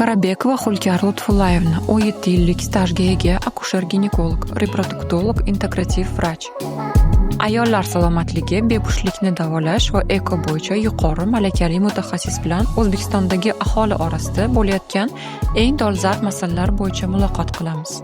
Karabekova Hulkar Lutfullayevna, 17 yillik stajga ega akusher-ginekolog, reproduktolog, integrativ vrach. Ayollar salomatligi, bepushtlikni davolash va eko bo'yicha yuqori malakali mutaxassis bilan O'zbekistondagi aholi orasida bo'layotgan eng dolzarb masalalar bo'yicha muloqot qilamiz.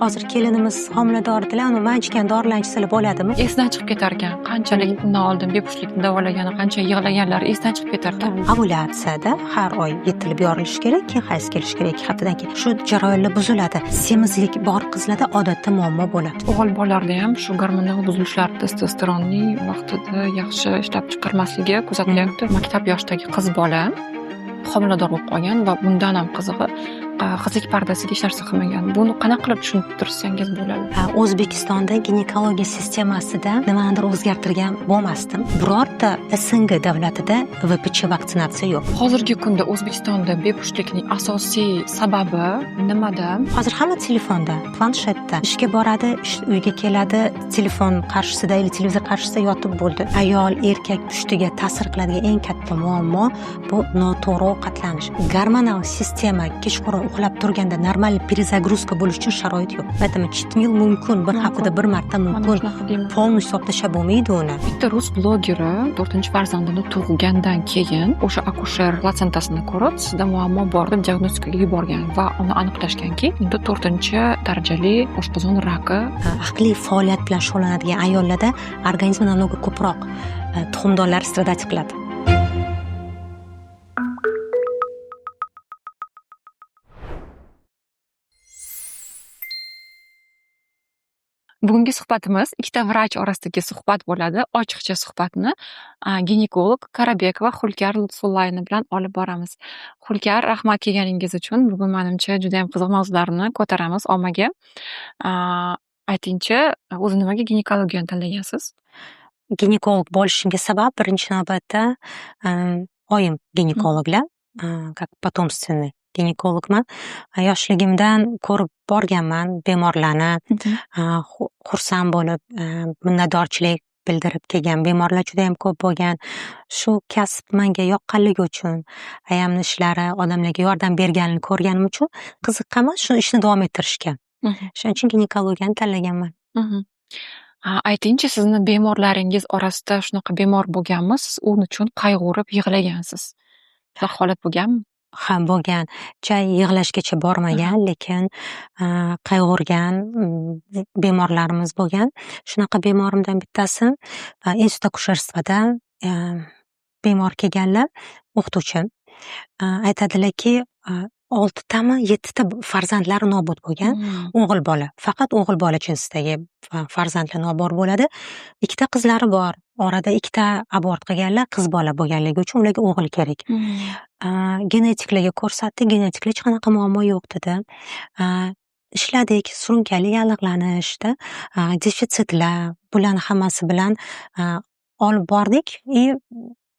Hozir kelinimiz homilador edilar, uni man ichgan dorilarni ichsalar bo'ladimi? Esdan chiqib ketar ekan, qanchalik undan oldin bepushtlikni davolagani, qancha yig'laganlari esdan chiqib ketar ekan. Ovulyatsiyada har oy yetilib yorilishi kerak, keyin hayz kelishi kerak, 2 haftadan keyin. Shu jarayonlar buziladi. Semizlik bor qizlarda odatda muammo bo'ladi. O'g'il bolalarda ham shu gormonal buzilishlar, testosteronning vaqtida yaxshi ishlab chiqarmasligi kuzatilyapti. Maktab yoshidagi qiz bola homilador bo'lib qolgan va bundan ham qizig'i, qizlik pardasiga hech narsa qilmagan. Buni qanaqa qilib tushuntirsangiz bo'ladi? O'zbekistonda ginekologiya sistemasida nimanidir o'zgartirgan bo'lmasdim. Birorta SNG davlatida VPC vaksinatsiya yo'q. Hozirgi kunda O'zbekistonda bepushtlikning asosiy sababi nimada? Hozir hamma telefonda, planshetda. Ishga boradi, uyga keladi, telefon qarshisida yoki televizor qarshisida yotib bo'ldi. Ayol, erkak pushtiga ta'sir qiladigan eng katta muammo bu noto'g'ri ovqatlanish. Gormonal sistema kechqurun uxlab turganda normal перезагрузка bo'lish uchun sharoit yo'q. Поэтому cheat meal mumkin, bir haftada bir marta mumkin. Полностью olib tashlab bo'lmaydi uni. Bitta rus blogeri 4-farzandini tug'gandan keyin o'sha akusher platsentasini ko'rib, sizda muammo bor deb diagnostikaga yuborgan va uni aniqlashganki, unda 4-darajali oshqozon raki. Aqliy faoliyat bilan shug'ullanadigan ayollarda organizmi намного ko'proq tuxumdonlar страдать qiladi. Bugungi suhbatimiz ikkita vrach orasidagi suhbat bo'ladi. Ochiqcha suhbatni ginekolog Karabekova Hulkar Lutfullayevna bilan olib boramiz. Hulkar, rahmat kelganingiz uchun. Bugun menimcha juda ham qiziq mavzularni ko'taramiz ommaga. Aytingchi, o'zi nimaga ginekologiyani tanlagansiz? Ginekolog bo'lishimga sabab birinchi navbatda oyim ginekologlar, как потомственный ginekologman. Yoshligimdan ko'rib borganman bemorlarni, xursand bo'lib, minnatdorchilik bildirib kelgan bemorlar juda ham ko'p bo'lgan. Shu kasb menga yoqqanligi uchun, ayamni ishlari odamlarga yordam berganini ko'rganim uchun qiziqqanman shu ishni davom ettirishga. Shuning uchun ginekologiyani tanlaganman. Aytingchi, sizni bemorlaringiz orasida shunaqa bemor bo'lganmi? Siz uning uchun qayg'urib yig'lagansiz. Shunaqa holat bo'lganmi? Ha, bo'lgan. Chay yig'lashgacha bormagan, lekin qayg'urgan bemorlarimiz bo'lgan. Shunaqa bemorimdan bittasi institut akusherstvoda bemor kelganlar, o'qituvchi. Aytadilarki, 6tami, 7ta farzandlari nobud bo'lgan. O'g'il bola, faqat o'g'il bola jinsidagi farzandlar nobud bo'ladi. 2ta qizlari bor. Orada 2ta abort qilganlar, qiz bola bo'lganligi uchun ularga o'g'il kerak. Genetiklarga ko'rsatdi, genetiklar hech qanaqa muammo yo'q dedi. Ishladik, surunkali yallig'lanishda, defitsitlar, bularni hammasi bilan olib bordik и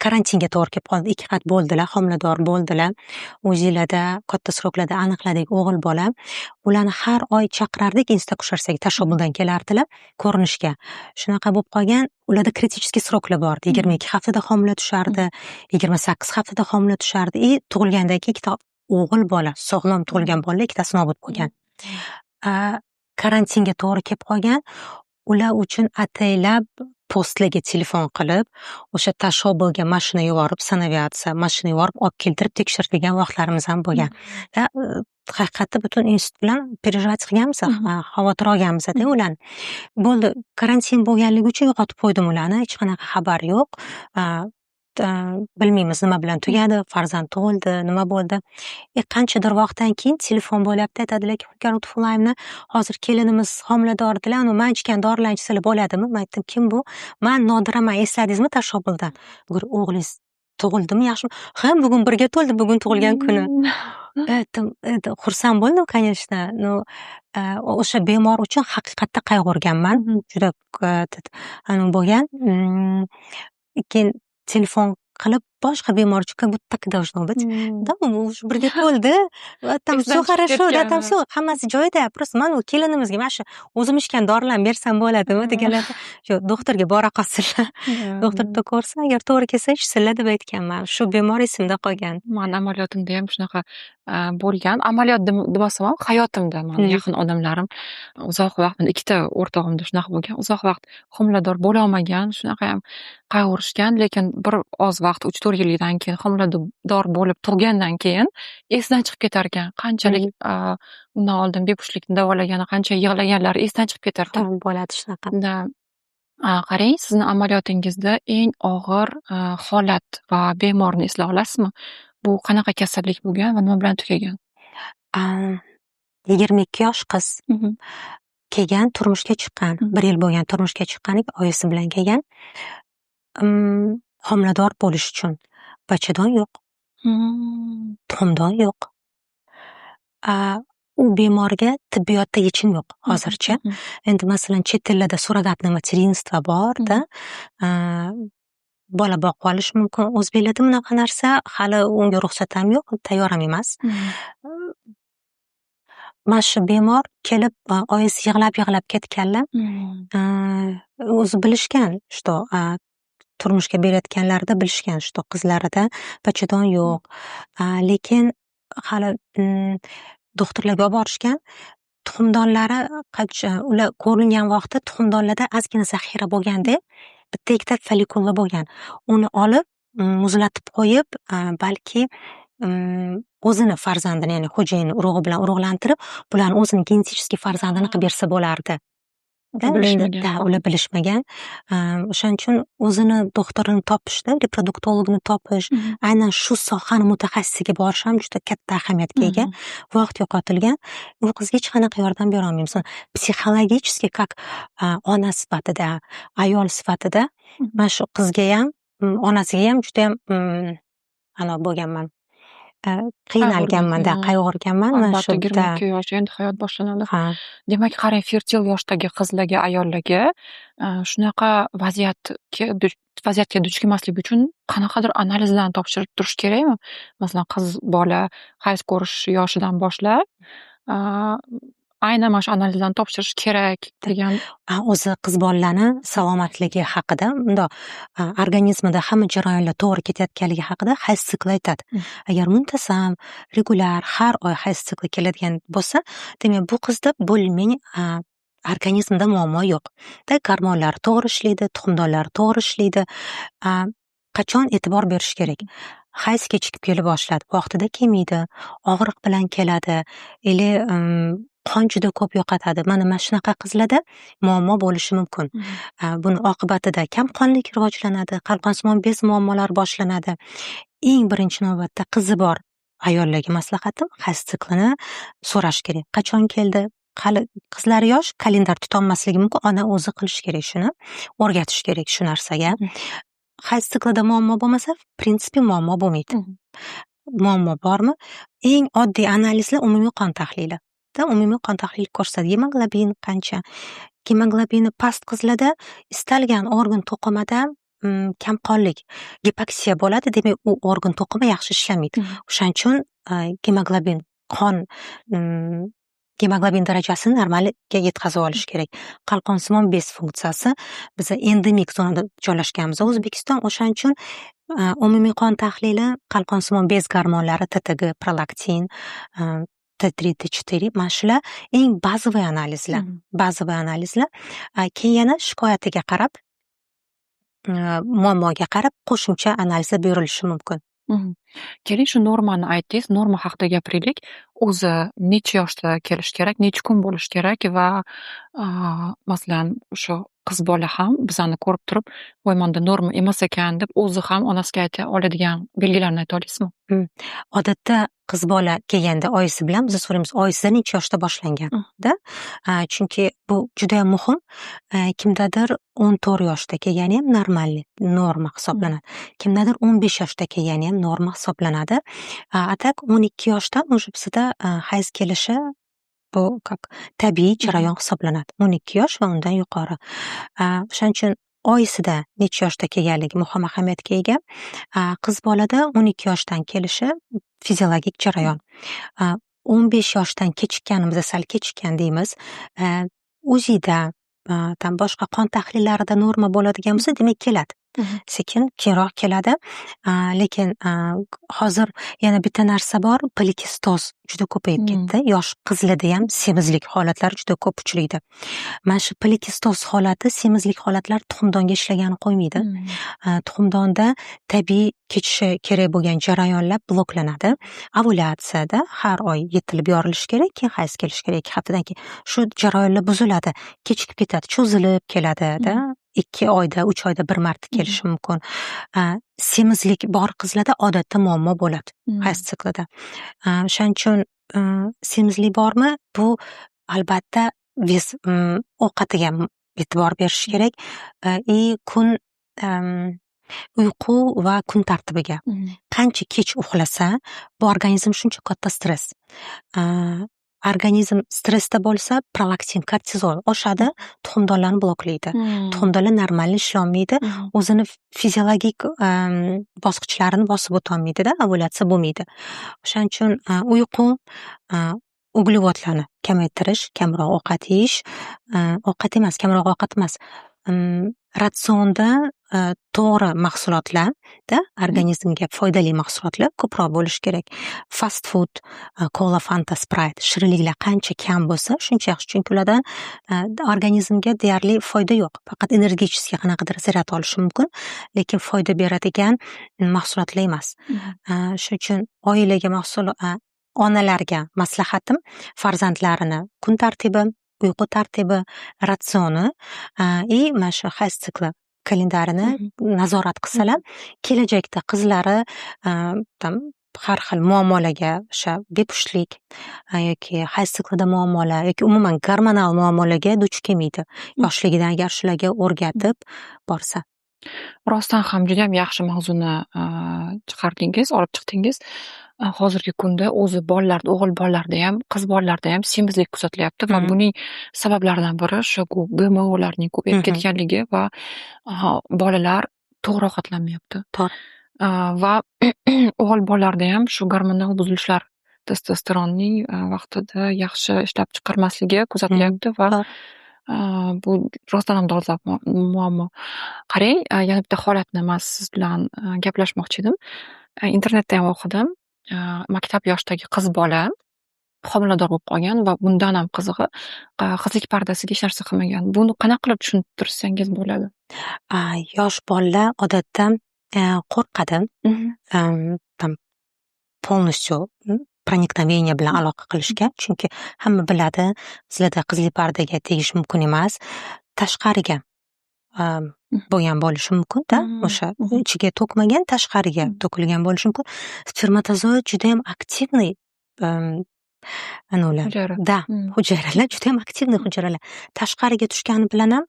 karantinga to'g'ri kelib qoldi. 2 qat bo'ldilar, homilador bo'ldilar. O'zinglarda katta sroklarda aniqladik, o'g'il bola. Ularni har oy chaqirardik, institut akusherstvoga tashobbusdan kelardilar ko'rinishga. Shunaqa bo'lib qolgan, ularda kritik sroklar bor. 22 haftada homila tushardi, 28 haftada homila tushardi и tug'ilgandan keyin ikkita o'g'il bola, sog'lom tug'ilgan bolalar ikkitasi nobud bo'lgan. Karantinga to'g'ri kelib qolgan. Ular uchun ataylab postlarga telefon qilib, o'sha tashobilga mashina yuborib, sanaviatsiya mashina yuborib olib keltirib tekshirtirgan vaqtlarimiz ham bo'lgan. Haqiqatda butun institut bilan переживать qilganmiz, xavotir olganmiz-da ularni. Bo'ldi, karantin bo'lganligi uchun yo'qotib qo'ydim ularni, hech qanaqa xabar yo'q. Bilmaymiz nima bilan tugadi, farzand tug'ildi, nima bo'ldi. Qanchadir vaqtdan keyin telefon bo'lyapti, aytadilarki, Hulkar Lutfullayevna, hozir kelinimiz homilador edilar, uni man ichgan dorilarni ichsalar bo'ladimi? Men aytdim, kim bu? Man Nodiraman, esladingizmi tashobildan? O'g'lingiz tug'ildimi, yaxshimi? Ha, bugun birga to'ldi, bugun tug'ilgan kuni. Aytdim, xursand bo'ldim, конечно. Но, o'sha bemor uchun haqiqatda qayg'urganman. Juda bo'lgan. Keyin telefon qilib Boshqa bemor uchun как будто так и должно быть. Да, уже birga to'ldi. Там все хорошо, да, там все, hammasi joyida. Просто mana bu kelinimizga mana shu o'zim ichgan dorilarni bersam bo'ladimi deganlarda, shu doktorga bora qolsinlar. Doktor bitta ko'rsin, agar to'g'ri kelsa, ichsinlar, deb aytganman. Shu bemor esimda qolgan. Mani amaliyotimda ham shunaqa bo'lgan. Amaliyot demasam ham, hayotimda mani yaqin odamlarim uzoq vaqt, ikkita o'rtog'imda shunaqa bo'lgan, uzoq vaqt homilador bo'lolmagan, shunaqayam qayg'urishgan, lekin bir oz vaqt, 3-4 yildan keyin homilador bo'lib tug'gandan keyin esidan chiqib ketar ekan. Qanchalik undan oldin bepushtlikni davolagani, qancha yig'laganlari esidan chiqib ketar ekan. Bo'ladi shunaqa. Да. Qarang, sizni amaliyotingizda eng og'ir holat va bemorni eslay olasizmi? Bu qanaqa kasallik bo'lgan va nima bilan tugagan? 22 yosh qiz kelgan, turmushga chiqqan. Bir yil bo'lgan turmushga chiqqaniga, oyisi bilan kelgan. Homilador bo'lish uchun bachadon yo'q. Tuxumdon yo'q. U bemorga tibbiyotda yechim yo'q hozircha. Endi, masalan, chet ellarda суррогатное материнство borda, bola boqib olish mumkin. O'zbeklarda bunaqa narsa hali unga ruxsat ham yo'q, tayyor ham emas. Mana shu bemor kelib, oyisi yig'lab yig'lab ketganlar. O'zi bilishgan, что turmushga berayotganlarida bilishgan, что qizlarida bachadon yo'q. Lekin hali doktorlarga olib borishgan. Tuxumdonlari ular ko'ringan vaqtda tuxumdonlarda ozgina zaxira bo'lganda, bitta ikkita follikullar bo'lgan. Uni olib, muzlatib qo'yib, balki o'zini farzandini, ya'ni xo'jayini urug'i bilan urug'lantirib, bularni o'zini genetik farzandini qilib bersa bo'lardi. Bilishmagan. Да, ular bilishmagan. O'shaning uchun o'zini doktorini topishda, reproduktologni topish, aynan shu sohani mutaxassisiga borish ham juda katta ahamiyatga ega. Vaqt yo'qotilgan. U qizga hech qanaqa yordam berolmaymiz. Психологически, как ona sifatida, ayol sifatida mana shu qizgayam, onasigayam judayam anavi bo'lganman. Qiynalganman-da, qayg'urganman mana Albatta, shu. 22 yosh, endi hayot boshlanadi. Ha. Demak, qarang, fertil yoshdagi qizlarga, ayollarga shunaqa vaziyatga duch kelmaslik uchun qanaqadir analizlarni topshirib turish kerakmi? Masalan, qiz bola hayz ko'rish yoshidan boshlab, aynan mana shu analizlarni topshirish kerak degan. O'zi qiz bolalarni salomatligi haqida, bundoq organizmida hamma jarayonlar to'g'ri ketayotganligi haqida hayz sikli aytadi. Agar muntazam, regulyar har oy hayz sikli keladigan bo'lsa, demak, bu qizda более-менее organizmida muammo yo'q. Да, gormonlari to'g'ri ishlaydi, tuxumdonlari to'g'ri ishlaydi. Qachon e'tibor berish kerak? Hayz kechikib kela boshladi, vaqtida kelmaydi, og'riq bilan keladi или qon juda ko'p yo'qotadi. Mana shunaqa qizlarda muammo bo'lishi mumkin. Buni oqibatida kamqonlik rivojlanadi, qalqonsimon bez muammolari boshlanadi. Eng birinchi navbatda qizi bor ayollarga maslahatim: hayz siklini so'rash kerak. Qachon keldi? Hali qizlari yosh, kalendar tutolmasligi mumkin, ona o'zi qilishi kerak shuni, o'rgatish kerak shu narsaga. Hayz siklida muammo bo'lmasa, в принципе, muammo bo'lmaydi. Muammo bormi? Eng oddiy analizlar umumiy qon tahlili. Umumiy qon tahlili ko'rsatadi gemoglobin qancha. Gemoglobini past qizlarda istalgan organ to'qimada kamqonlik, gipoksiya bo'ladi, demak, u organ to'qima yaxshi ishlamaydi. O'shaning uchun gemoglobin, qon gemoglobin darajasini normalga yetkazib olish kerak. Qalqonsimon bez funksiyasi, biza endemik zonada joylashganmiz, O'zbekiston, o'shaning uchun umumiy qon tahlili, qalqonsimon bez gormonlari, ТТГ, prolaktin, T3, T4, mana shular eng bazaviy analizlar. Bazaviy analizlar. Keyin yana shikoyatiga qarab, muammoga qarab qo'shimcha analizlar berilishi mumkin. Keling, shu normani aytdingiz, norma haqida gapiraylik. O'zi necha yoshda kelishi kerak, necha kun bo'lishi kerak va, masalan, o'sha qiz bola ham bizani ko'rib turib, "Voy, manda norma emas ekan", deb o'zi ham onasiga ayta oladigan belgilarni ayta olasizmi? Odatda qiz bola kelganda oyisi bilan biz so'raymiz, oyisida necha yoshda boshlangan, da? Chunki bu judayam muhim. Kimdadir 14 yoshda kelgani ham нормальный, norma hisoblanadi. Kimdadir 15 yoshda kelgani ham norma hisoblanadi. А так 12 yoshdan уже bizada hayz kelishi bu как tabiiy jarayon hisoblanadi. 12 yosh va undan yuqori. O'shaning uchun Oyisida necha yoshda kelganligi muhim ahamiyatga ega. Qiz bolada 12 yoshdan kelishi fiziologik jarayon. 15 yoshdan kechikkanimizda sal kechikkan deymiz. УЗИda, там boshqa qon tahlillarida norma bo'ladigan bo'lsa, demak, keladi. Sekin, keyinroq keladi. Lekin hozir yana bitta narsa bor, polikistoz juda ko'payib ketdi. Yosh qizlardayam semizlik holatlari juda ko'p uchraydi. Mana shu polikistoz holati, semizlik holatlari tuxumdonga ishlagani qo'ymaydi. Tuxumdonda tabiiy kechishi kerak bo'lgan jarayonlar bloklanadi. Ovulyatsiyada har oy yetilib yorilishi kerak, keyin hayz kelishi kerak 2 haftadan keyin. Shu jarayonlar buziladi, kechikib ketadi, cho'zilib keladida. 2 oyda, 3 oyda bir marta kelishi mumkin. Semizlik bor qizlarda odatda muammo bo'ladi hayz siklida. O'shaning uchun semizlik bormi, bu albatta вес, ovqatiga e'tibor berish kerak и kun, uyqu va kun tartibiga. Qancha kech uxlasa, bu organizm shuncha katta stress. Organizm stressda bo'lsa, prolaktin, kortizol oshadi, tuxumdonlarni bloklaydi. Tuxumdonlar нормально ishlolmaydi, o'zini fiziologik bosqichlarini bosib o'tolmaydida, ovulyatsiya bo'lmaydi. O'shaning uchun uyqu, uglevodlarni kamaytirish, kamroq ovqat yeyish, ovqat emas, kamroq ovqat emas, ratsionda to'g'ri mahsulotlarda, organizmga foydali mahsulotlar ko'proq bo'lishi kerak. Fast food, kola, Fanta, Sprite, shirinliklar qancha kam bo'lsa, shuncha yaxshi. Chunki ulardan organizmga deyarli foyda yo'q. Faqat энергетический qanaqadir zaryad olishi mumkin, lekin foyda beradigan mahsulotlar emas. Shuning uchun oilaga onalarga maslahatim: farzandlarini kun tartibi, uyqu tartibi, ratsioni и mana shu hayz sikli kalendarini nazorat qilsalar, kelajakda qizlari там har xil muammolarga, o'sha bepushtlik yoki hayz siklida muammolar yoki umuman gormonal muammolarga duch kelmaydi. Yoshligidan agar shularga o'rgatib borsa. Rostdan ham judayam yaxshi mavzuni chiqardingiz, olib chiqdingiz. Hozirgi kunda o'zi bolalarda, o'g'il bolalardayam, qiz bolalardayam semizlik kuzatilyapti va buning sabablaridan biri shu GMOlarning ko'payib ketganligi va bolalar to'g'ri ovqatlanmayapti. To'g'ri. Va o'g'il bolalardayam shu gormonal buzilishlar, testosteronning vaqtida yaxshi ishlab chiqarmasligi kuzatilyapti va bu rostdan ham dolzarb muammo. Qarang, yana bitta holatni man siz bilan gaplashmoqchi edim. Internetda ham o'qidim. Maktab yoshidagi qiz bola homilador bo'lib qolgan va bundan ham qizig'i, qizlik pardasiga hech narsa qilmagan. Buni qanaqa qilib tushuntirsangiz bo'ladi? Yosh bolalar odatda qo'rqadi. Там полностью проникновение bilan aloqa qilishga, chunki hamma biladi, qizlarda qizlik pardaga tegish mumkin emas. Tashqariga bo'lgan bo'lishi mumkin-da, o'sha ichiga to'kmagan, tashqariga to'kilgan bo'lishi mumkin. Spermatozoid judayam активный anavilar. Hujayra. Да, hujayralar, judayam активный hujayralar. Tashqariga tushgani bilan ham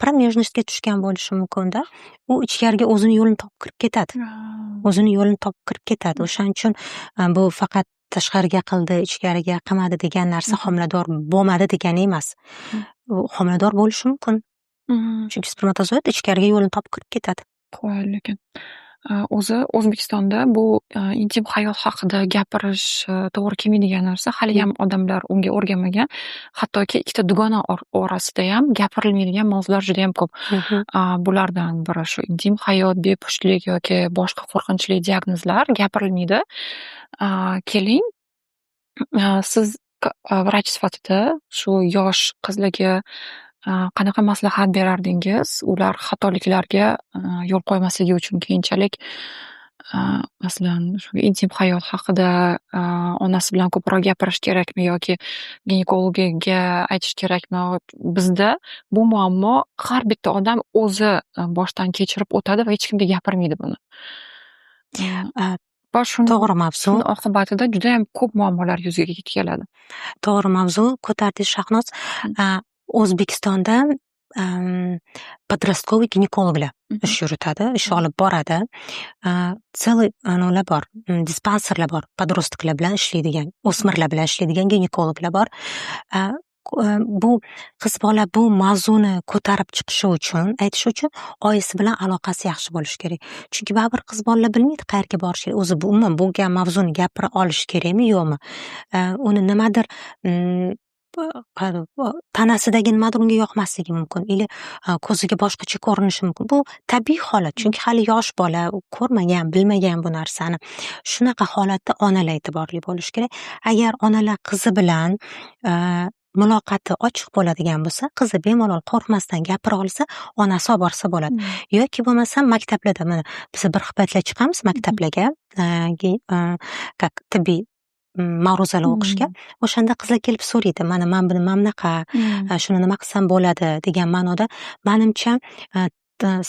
промежность ga tushgan bo'lishi mumkin-da. U ichkariga o'zini yo'lini topib kirib ketadi. O'zini yo'lini topib kirib ketadi. O'shaning uchun bu faqat tashqariga qildi, ichkariga qilmadi degan narsa homilador bo'lmadi degani emas. U homilador bo'lishi mumkin. Chunki spermatozoid ichkariga yo'lini topib kirib ketadi. Qoyil lekin. O'zi O'zbekistonda bu intim hayot haqida gapirish to'g'ri kelmaydigan narsa. Haliyam odamlar unga o'rganmagan. Hattoki ikkita dugona orasidayam gapirilmaydigan mavzular judayam ko'p. Bulardan biri shu intim hayot, bepushtlik yoki boshqa qo'rqinchli diagnozlar gapirilmaydi. Keling, siz vrach sifatida shu yosh qizlarga qanaqa maslahat berardingiz? Ular xatoliklarga yo'l qo'ymasligi uchun keyinchalik, masalan, shu intim hayot haqida onasi bilan ko'proq gapirish kerakmi yoki ginekologiga aytish kerakmi? Bizda bu muammo har bitta odam o'zi boshdan kechirib o'tadi va hech kimga gapirmaydi buni. Va shuni To'g'ri mavzu. shuni oqibatida judayam ko'p muammolar yuzaga keladi. To'g'ri mavzu ko'tardingiz, Shahnoz. O'zbekistonda подростковый ginekologlar ish yuritadi, ish olib boradi. Целый anavilar bor, dispanserlar bor, подросткlar bilan ishlaydigan, o'smirlar bilan ishlaydigan ginekologlar bor. Bu qiz bola bu mavzuni ko'tarib chiqishi uchun, aytishi uchun oyisi bilan aloqasi yaxshi bo'lishi kerak. Chunki baribir qiz bolalar bilmaydi qayerga borish kerak. O'zi bu umuman bu mavzuni gapira olish kerakmi, yo'qmi? Uni nimadir tanasidagi nimadir unga yoqmasligi mumkin или ko'ziga boshqacha ko'rinishi mumkin. Bu tabiiy holat, chunki hali yosh bola, u ko'rmagan, bilmagan bu narsani. Shunaqa holatda onalar e'tiborli bo'lishi kerak. Agar onalar qizi bilan muloqoti ochiq bo'ladigan bo'lsa, qizi bemalol qo'rqmasdan gapira olsa, onasi olib borsa bo'ladi. Yoki bo'lmasam maktablarda, mana biz bir xil paytlar chiqamiz maktablarga, как tibbiy ma'ruzalar o'qishga. O'shanda qizlar kelib so'raydi: "Mana man buni, mana bunaqa, shuni nima qilsam bo'ladi?" degan ma'noda. Manimcha,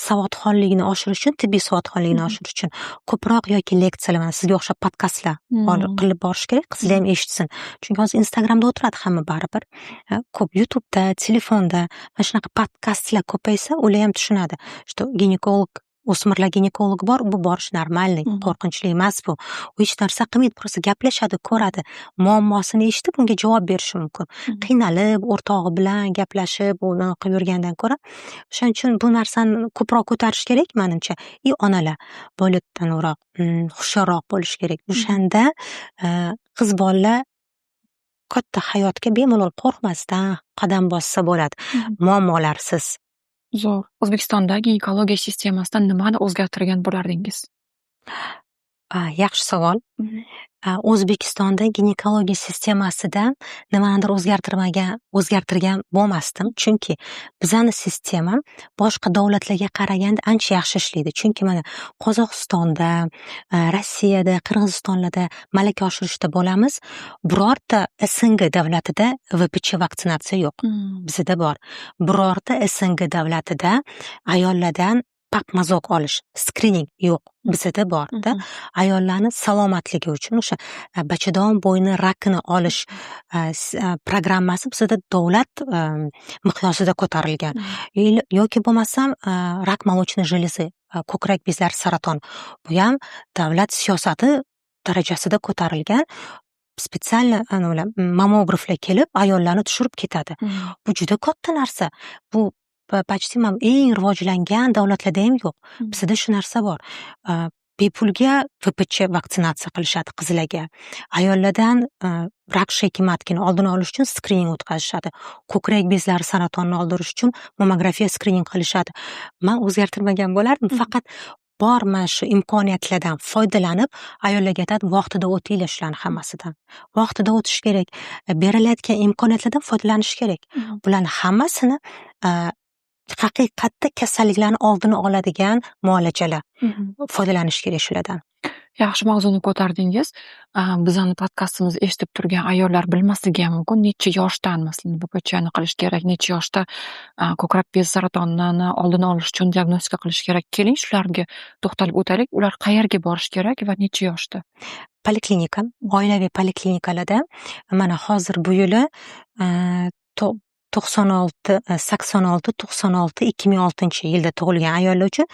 savodxonlikni oshirish uchun, tibbiy savodxonlikni oshirish uchun ko'proq yoki leksiyalar, mana sizga o'xshab podkastlar qilib borish kerak, qizlar ham eshitsin. Chunki hozir Instagramda o'tiradi hamma baribir. Ko'p YouTubeda, telefonda. Mana shunaqa podkastlar ko'paysa, ular ham tushunadi, что ginekolog, o'smirlar ginekologi bor, bu borish нормальный, qo'rqinchli emas bu. U hech narsa qilmaydi, просто gaplashadi, ko'radi, muammosini eshitib, unga javob berishi mumkin. Qiynalib, o'rtog'i bilan gaplashib, uni qilib yurgandan ko'ra. O'shaning uchun bu narsani ko'proq ko'tarish kerak, manimcha. И onalar более hushyorroq bo'lishi kerak. O'shanda qiz bolalar katta hayotga bemalol qo'rqmasdan qadam bossa bo'ladi, muammolarsiz. Zo'r. O'zbekistonda ginekologiya sistemasida nimani o'zgartirgan bo'lardingiz? Yaxshi savol. O'zbekistonda ginekologiya sistemasida nimanidir o'zgartirmagan, o'zgartirgan bo'lmasdim. Chunki bizani sistema boshqa davlatlarga qaraganda ancha yaxshi ishlaydi. Chunki mana Qozog'istonda, Rossiyada, Qirg'izistonlarda malaka oshirishda bo'lamiz. Birorta СНГ davlatida ВПЧ vaksinatsiya yo'q. Bizada bor. Birorta СНГ davlatida ayollardan пап мазок olish, skrining yo'q. Bizada borda. Ayollarni salomatligi uchun o'sha bachadon bo'yni rakini olish programmasi bizada davlat miqyosida ko'tarilgan. Yoki bo'lmasam рак молочной железы, ko'krak bezlari saraton. Bu ham davlat siyosati darajasida ko'tarilgan. Специально anavilar, mammograflar kelib, ayollarni tushirib ketadi. Bu juda katta narsa. Bu почти mana eng rivojlangan davlatlarda ham yo'q. Bizada shu narsa bor. Bepulga ВПЧ vaksinatsiya qilishadi qizlarga. Ayollardan рак шейки матки ni oldini olish uchun skrining o'tkazishadi. Ko'krak bezlari saratonini oldirish uchun mammografiya skrining qilishadi. Man o'zgartirmagan bo'lardim. Faqat bor mana shu imkoniyatlardan foydalanib, ayollarga aytadi: "Vaqtida o'tinglar shularni hammasidan. Vaqtida o'tish kerak. Berilayotgan imkoniyatlardan foydalanish kerak." Bularni hammasini haqiqatda kasalliklarni oldini oladigan muolajalar. Foydalanish kerak shulardan. Yaxshi mavzuni ko'tardingiz. Bizani podkastimizni eshitib turgan ayollar bilmasligi ham mumkin. Necha yoshdan, masalan, ВПЧ ni qilish kerak, necha yoshda ko'krak bezi saratonini oldini olish uchun diagnostika qilish kerak. Keling, shularga to'xtalib o'taylik. Ular qayerga borish kerak va necha yoshda? Poliklinika, oilaviy poliklinikalarda mana hozir bu yili 96, 86, 96, 2006-yilda tug'ilgan ayollar uchun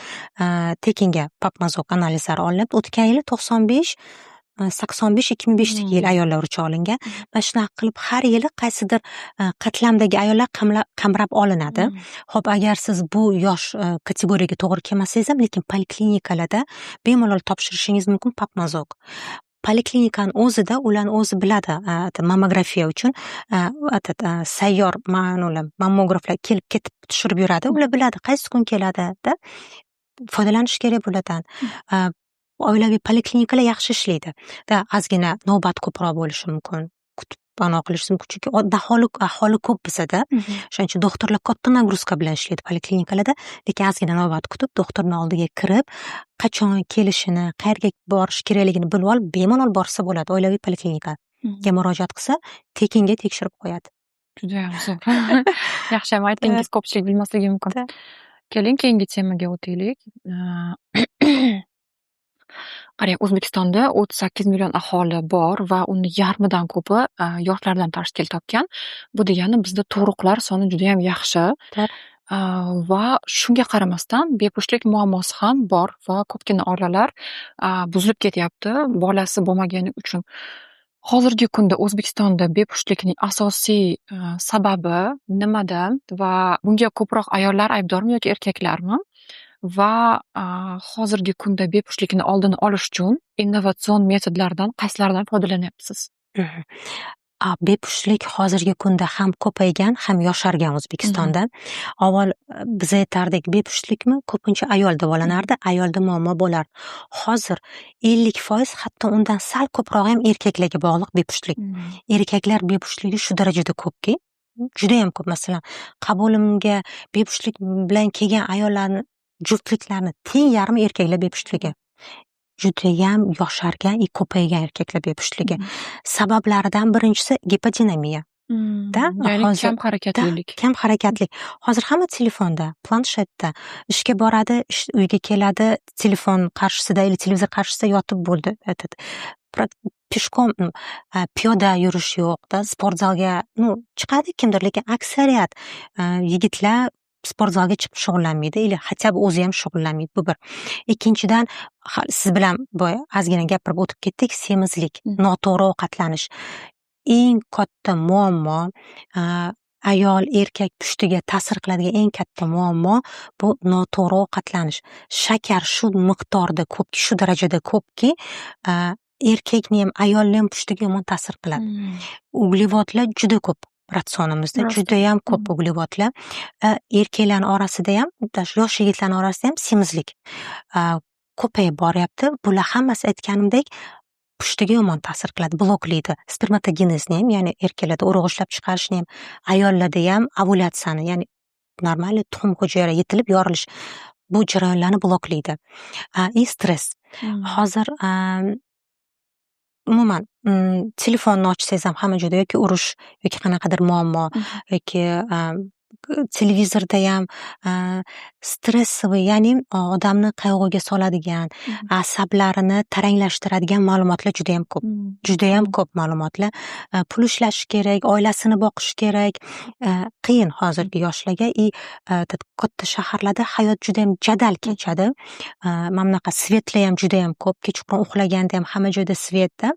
tekinga пап мазок analizlari olinib, o'tgan yili 95, 85, 2005 yil ayollar uchun olingan. Mana shunaqa qilib har yili qaysidir qatlamdagi ayollar qamrab olinadi. Xo'p, agar siz bu yosh kategoriyaga to'g'ri kelmasangiz ham, lekin poliklinikalarda bemalol topshirishingiz mumkin пап мазок. Poliklinikani o'zida ularni o'zi biladi, mammografiya uchun этот sayyor mammograflar kelib ketib tushirib yuradi. Ular biladi qaysi kun keladida. Foydalanish kerak bulardan. Oilaviy poliklinikalar yaxshi ishlaydi. Да, ozgina navbat ko'proq bo'lishi mumkin. Kutib anaqa qilish mumkin, chunki aholi ko'p bizada. O'shaning uchun doktorlar katta нагрузка bilan ishlaydi poliklinikalarda, lekin ozgina navbat kutib, doktorni oldiga kirib, qachon kelishini, qayerga borish kerakligini bilib olib, bemalol borsa bo'ladi. Oilaviy poliklinikaga murojaat qilsa, tekinga tekshirib qo'yadi. Judayam zo'r. Yaxshiyam aytdingiz, ko'pchilik bilmasligi mumkin. Keling, keyingi temaga o'taylik. Qarang, O'zbekistonda 38 million aholi bor va uni yarmidan ko'pi yoshlardan tashkil topgan. Bu degani bizda tug'ruqlar soni judayam yaxshi. Va shunga qaramasdan bepushtlik muammosi ham bor va ko'pgina oilalar buzilib ketyapti bolasi bo'lmagani uchun. Hozirgi kunda O'zbekistonda bepushtlikning asosiy sababi nimada va bunga ko'proq ayollar aybdormi yoki erkaklarmi? Va hozirgi kunda bepushtlikni oldini olish uchun innovatsion metodlardan qaysilaridan foydalanyapsiz? Bepushtlik hozirgi kunda ham ko'paygan, ham yoshargan O'zbekistonda. Avval biz aytardik, bepushtlikmi, ko'pincha ayol davolanardi, ayolda muammo bo'lardi. Hozir 50%, hatto undan sal ko'prog'i ham erkaklarga bog'liq bepushtlik. Erkaklar bepushtligi shu darajada ko'pki, judayam ko'p. Masalan, qabulimga bepushtlik bilan kelgan ayollarni, juftliklarni teng yarmi erkaklar bepushtligi. Judayam yoshargan и ko'paygan erkaklar bepushligi. Sabablaridan birinchisi gipodinamiya. Da, Ya'ni hozir kam harakatlilik. Kam harakatlik. Hozir hamma telefonda, planshetda, ishga boradi, uyga keladi, telefon qarshisida или televizor qarshisida yotib bo'ldi. Этот пешком, piyoda yurish yo'q-da, sport zalga, ну, chiqadi kimdir, lekin aksariyat yigitlar sport zalga chiqib shug'ullanmaydi или хотя бы o'zi ham shug'ullanmaydi. Bu bir. Ikkinchidan, siz bilan boya ozgina gapirib o'tib ketdik, semizlik, noto'g'ri ovqatlanish. Eng katta muammo, ayol, erkak pushtiga ta'sir qiladigan eng katta muammo bu noto'g'ri ovqatlanish. Shakar shu miqdorda ko'pki, shu darajada ko'pki, erkakni ham, ayolni ham pushtiga yomon ta'sir qiladi. Uglevodlar juda ko'p ratsionimizda, judayam ko'p uglevodlar. Erkaklarni orasida ham, даже yosh yigitlarni orasida ham semizlik ko'payib boryapti. Bular hammasi, aytganimdek, pushtiga yomon ta'sir qiladi, bloklaydi. Spermatogenezni ham, ya'ni erkaklarda urug' ishlab chiqarishni ham, ayollarda ham ovulyatsiyani, ya'ni нормальный tuxum hujayra yetilib yorilish, bu jarayonlarni bloklaydi. И stress. Hozir umuman telefonni ochsangiz ham hamma joyda yoki urush, yoki qanaqadir muammo, yoki televizordayam стрессовый, ya'ni odamni qayg'uga soladigan, asablarini taranglashtiradigan ma'lumotlar judayam ko'p. Judayam ko'p ma'lumotlar. Pul ishlash kerak, oilasini boqish kerak. Qiyin hozirgi yoshlarga и katta shaharlarda hayot judayam jadal kechadi. Mana bunaqa свет lar ham judayam ko'p. Kechqurun uxlaganda ham hamma joyda свет da.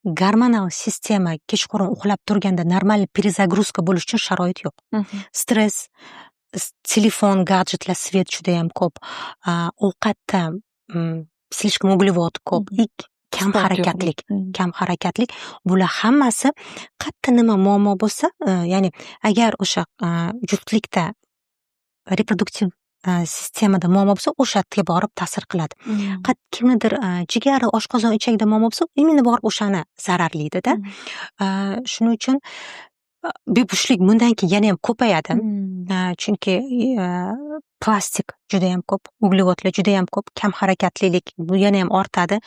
Gormonal sistema kechqurun uxlab turganda normal перезагрузка bo'lish uchun sharoit yo'q. Stress, telefon, gadjetlar, свет judayam ko'p. Ovqatda слишком углевод ko'p и kam Sport yo'q. harakatlik, kam harakatlik. Bular hammasi qayerda nima muammo bo'lsa, ya'ni agar o'sha juftlikda reproduktiv sistemada muammo bo'lsa, o'sha yerga borib ta'sir qiladi. Kimnidir jigari, oshqozon, ichagida muammo bo'lsa, именно borib o'shani zararlaydida. Shuning uchun bepushtlik bundan keyin yanayam ko'payadi. Chunki plastik judayam ko'p, uglevodlar judayam ko'p, kam harakatlilik, bu yanayam ortadi.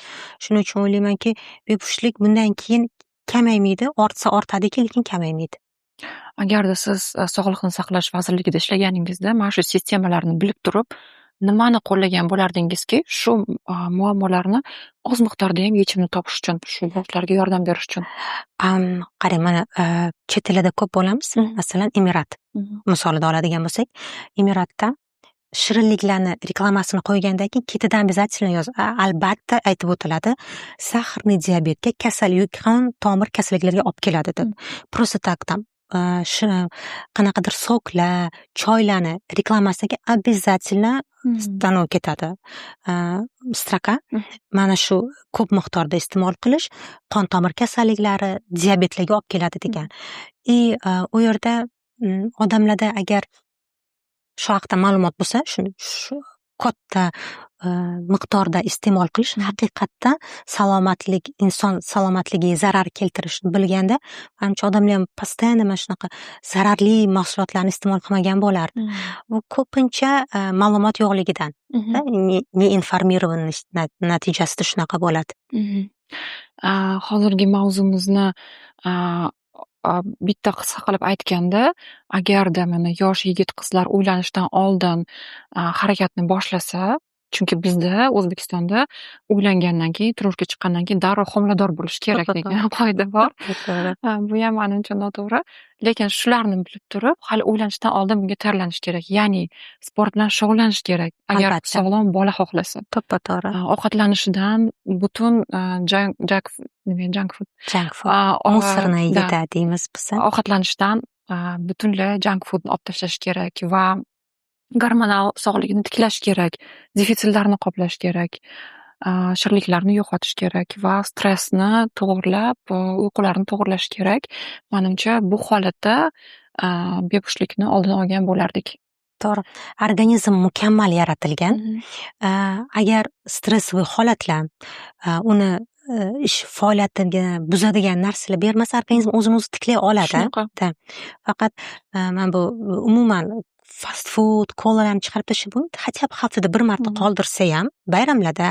Shuning uchun o'ylaymanki, bepushtlik bundan keyin kamaymaydi, ortsa ortadiki, lekin kamaymaydi. Agarda siz Sog'liqni saqlash vazirligida ishlaganingizda, mana shu sistemalarni bilib turib, nimani qo'llagan bo'lardingizki, shu muammolarni oz miqdorda ham yechimini topish uchun, shu yoshlarga yordam berish uchun? Qarang, mana chet ellarda ko'p bo'lamiz. Masalan, Emirat misolida oladigan bo'lsak, Emiratda shirinliklarni reklamasini qo'ygandan keyin ketidan обязательно albatta aytib o'tiladi, сахарный diabetga, kasallik, qon tomir kasalliklariga olib keladi deb. Просто так там qanaqadir сок lar, choylarni reklamasiga обязательно anavi ketadi строка: mana shu ko'p miqdorda iste'mol qilish qon tomir kasalliklari, diabetlarga olib keladi degan. И u yerda odamlarda agar shu haqda ma'lumot bo'lsa, shuni shu katta miqdorda iste'mol qilish haqiqatda salomatlik, inson salomatligiga zarar keltirishini bilganda, manimcha, odamlar ham постоянно mana shunaqa zararli mahsulotlarni iste'mol qilmagan bo'lardi. Bu ko'pincha ma'lumot yo'qligidan, неинформированность natijasida shunaqa bo'ladi. Hozirgi mavzumizni bitta qisqa qilib aytganda, agarda mana yosh yigit qizlar uylanishdan oldin harakatni boshlasa Chunki bizda, O'zbekistonda, uylangandan keyin, turmushga chiqqandan keyin darrov homilador bo'lish kerak degan qoida bor. To'g'ri. Buyam manimcha noto'g'ri. Lekin shularni bilib turib, hali uylanishdan oldin bunga tayyorlanish kerak. Ya'ni sport bilan shug'ullanish kerak, agar sog'lom bola xohlasa. To'ppa to'g'ri. Ovqatlanishidan butun junk, junk food. Junk food. Мусорная еда deymiz biz. Ovqatlanishdan butunlay junk foodni olib tashlash kerak va gormonal sog'ligini tiklash kerak, defitsitlarni qoplash kerak, shirinliklarni yo'qotish kerak va stressni to'g'irlab, uyqularni to'g'irlash kerak. Manimcha, bu holatda bepushtlikni oldini olgan bo'lardik. To'g'ri. Organizm mukammal yaratilgan. Agar stressli holatlar, uni ish faoliyatiga buzadigan narsalar bermasa, organizm o'zini o'zi tiklay oladi. Shunaqa. Faqat mana bu umuman fast food, kolalarni chiqarib tashlab bo'lmaydi. Хотя бы haftada bir marta qoldirsayam, bayramlarda,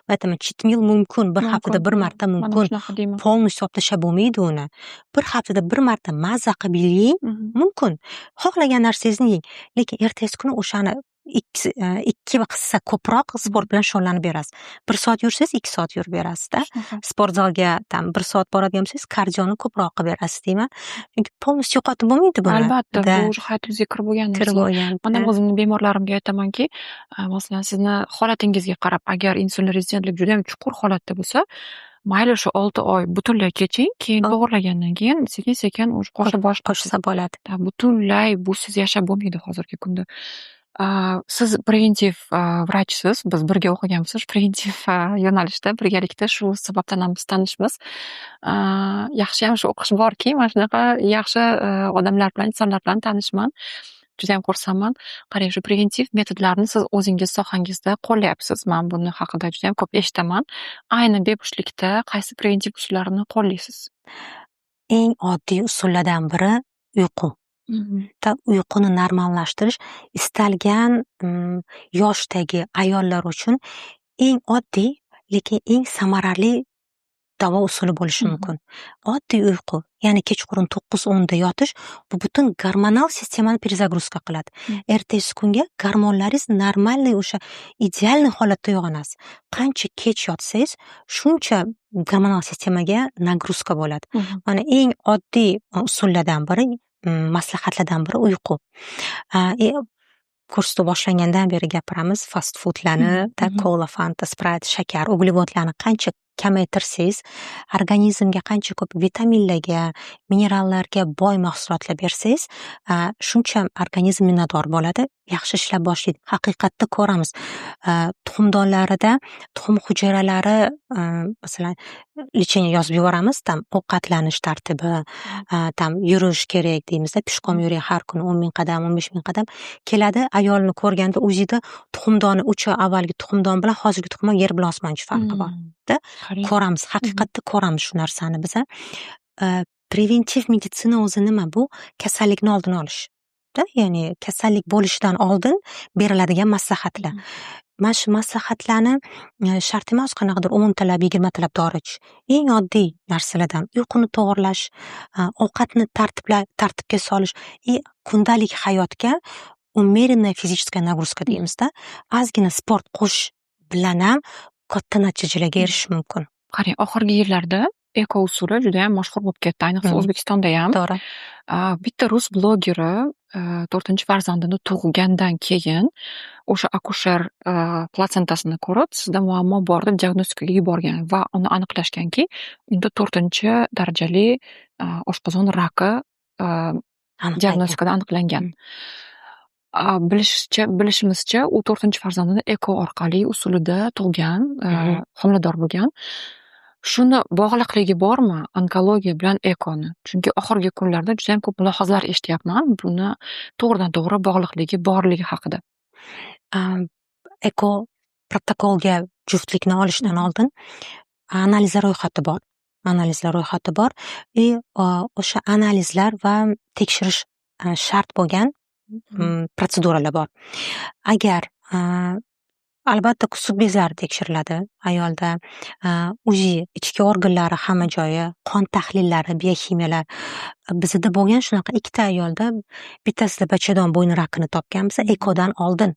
man aytaman, cheat meal mumkin, bir haftada bir marta mumkin. Shunaqa deyman. Полностью olib tashlab bo'lmaydi uni. Bir haftada bir marta mazza qilib yeng, mumkin. Xohlagan narsangizni yeng. Lekin ertasi kuni o'shani ikki hissa ko'proq sport bilan shug'ullanib berasiz. 1 soat yursangiz, 2 soat yurib berasizda. Sport zalga там 1 soat boradigan bo'lsangiz, kardioni ko'proq qilib berasiz deyman. Chunki полностью yo'qotib bo'lmaydi buni. Albatta, bu уже hayotingizga kirib bo'lgan Kirib narsa. bo'lgan. Man ham o'zimni bemorlarimga aytamanki, masalan, sizni holatingizga qarab, agar insulin rezistentlik judayam chuqur holatda bo'lsa, mayli, shu 6 oy butunlay keching, keyin to'g'irlagandan keyin sekin-sekin уже qo'sha Qo'shsa bo'ladi. Butunlay busiz yashab bo'lmaydi hozirgi kunda. Siz preventiv vrachsiz, biz birga o'qiganmiz preventiv yo'nalishda birgalikda, shu sababdan ham biz tanishmiz. Yaxshiyam shu o'qish borki, mana shunaqa yaxshi odamlar bilan, insonlar bilan tanishman. Judayam xursandman. Qarang, shu preventiv metodlarni siz o'zingiz sohangizda qo'llayapsiz. Man buni haqida judayam ko'p eshitaman. Ayni bepushtlikda qaysi preventiv usullarni qo'llaysiz? Eng oddiy usullardan biri uyqu. Uyquni normallashtirish istalgan yoshdagi ayollar uchun eng oddiy, lekin eng samarali davo usuli bo'lishi mumkin. Oddiy uyqu, ya'ni kechqurun 9-10da yotish, bu butun gormonal sistemani перезагрузка qiladi. Ertasi kunga gormonlaringiz нормальный, o'sha идеальный holatda uyg'onasiz. Qancha kech yotsangiz, shuncha gormonal sistemaga нагрузка bo'ladi. Mana eng oddiy usullardan biri, maslahatlardan biri uyqu. Ko'rsatuv boshlangandan beri gapiramiz fast foodlarni, kola, fanta, Sprite, shakar, uglevodlarni qancha kamaytirsangiz, organizmga qancha ko'p vitaminlarga, minerallarga boy mahsulotlar bersangiz, shuncha organizm minnatdor bo'ladi, yaxshi ishlab boshlaydi. Haqiqatda ko'ramiz, tuxumdonlarida tuxum hujayralari, masalan, лечение yozib yuboramiz, там ovqatlanish tartibi, там yurish kerak deymizda, пешком yuring har kuni 10 000 qadam, 15 000 qadam. Keladi, ayolni ko'rganda УЗИda tuxumdoni, uch oy avvalgi tuxumdon bilan hozirgi tuxumdon yer bilan osmoncha farqi bor. Da ko'ramiz, haqiqatda ko'ramiz shu narsani biza. Preventiv meditsina o'zi nima? Bu kasallikni oldini olish. Ya'ni kasallik bo'lishidan oldin beriladigan maslahatlar. Mana shu maslahatlarni shart emas qanaqadir 10talab, 20talab dori ichish. Eng oddiy narsalardan uyquni to'g'irlash, ovqatni tartibga solish и kundalik hayotga умеренная физическая нагрузка deymizda, ozgina sport qo'shish bilan ham katta natijalarga erishish mumkin. Qarang, oxirgi yillarda eko usuli judayam mashhur bo'lib ketdi, ayniqsa O'zbekistondayam. Bitta rus blogeri to'rtinchi farzandini tug'gandan keyin o'sha akusher platsentasini ko'rib, sizda muammo bor deb diagnostikaga yuborgan va uni aniqlashganki, unda to'rtinchi darajali oshqozon raki diagnostikada aniqlangan. Bilishimizcha, u to'rtinchi farzandini eko orqali usulida tug'gan, homilador bo'lgan. Shuni bog'liqligi bormi onkologiya bilan ekoni? Chunki oxirgi kunlarda judayam ko'p mulohazalar eshityapman, buni to'g'ridan to'g'ri bog'liqligi borligi haqida. Eko protokolga juftlikni olishdan oldin analizlar ro'yxati bor. Analizlar ro'yxati bor и o'sha analizlar va tekshirish shart bo'lgan protseduralar bor. Agar albatta sut bezlari tekshiriladi ayolda, УЗИ ichki organlari hamma joyi, qon tahlillari, bioximiyalar. Bizada bo'lgan shunaqa ikkita ayolda, bittasida bachadon bo'yni rakini topganmiz ekodan oldin.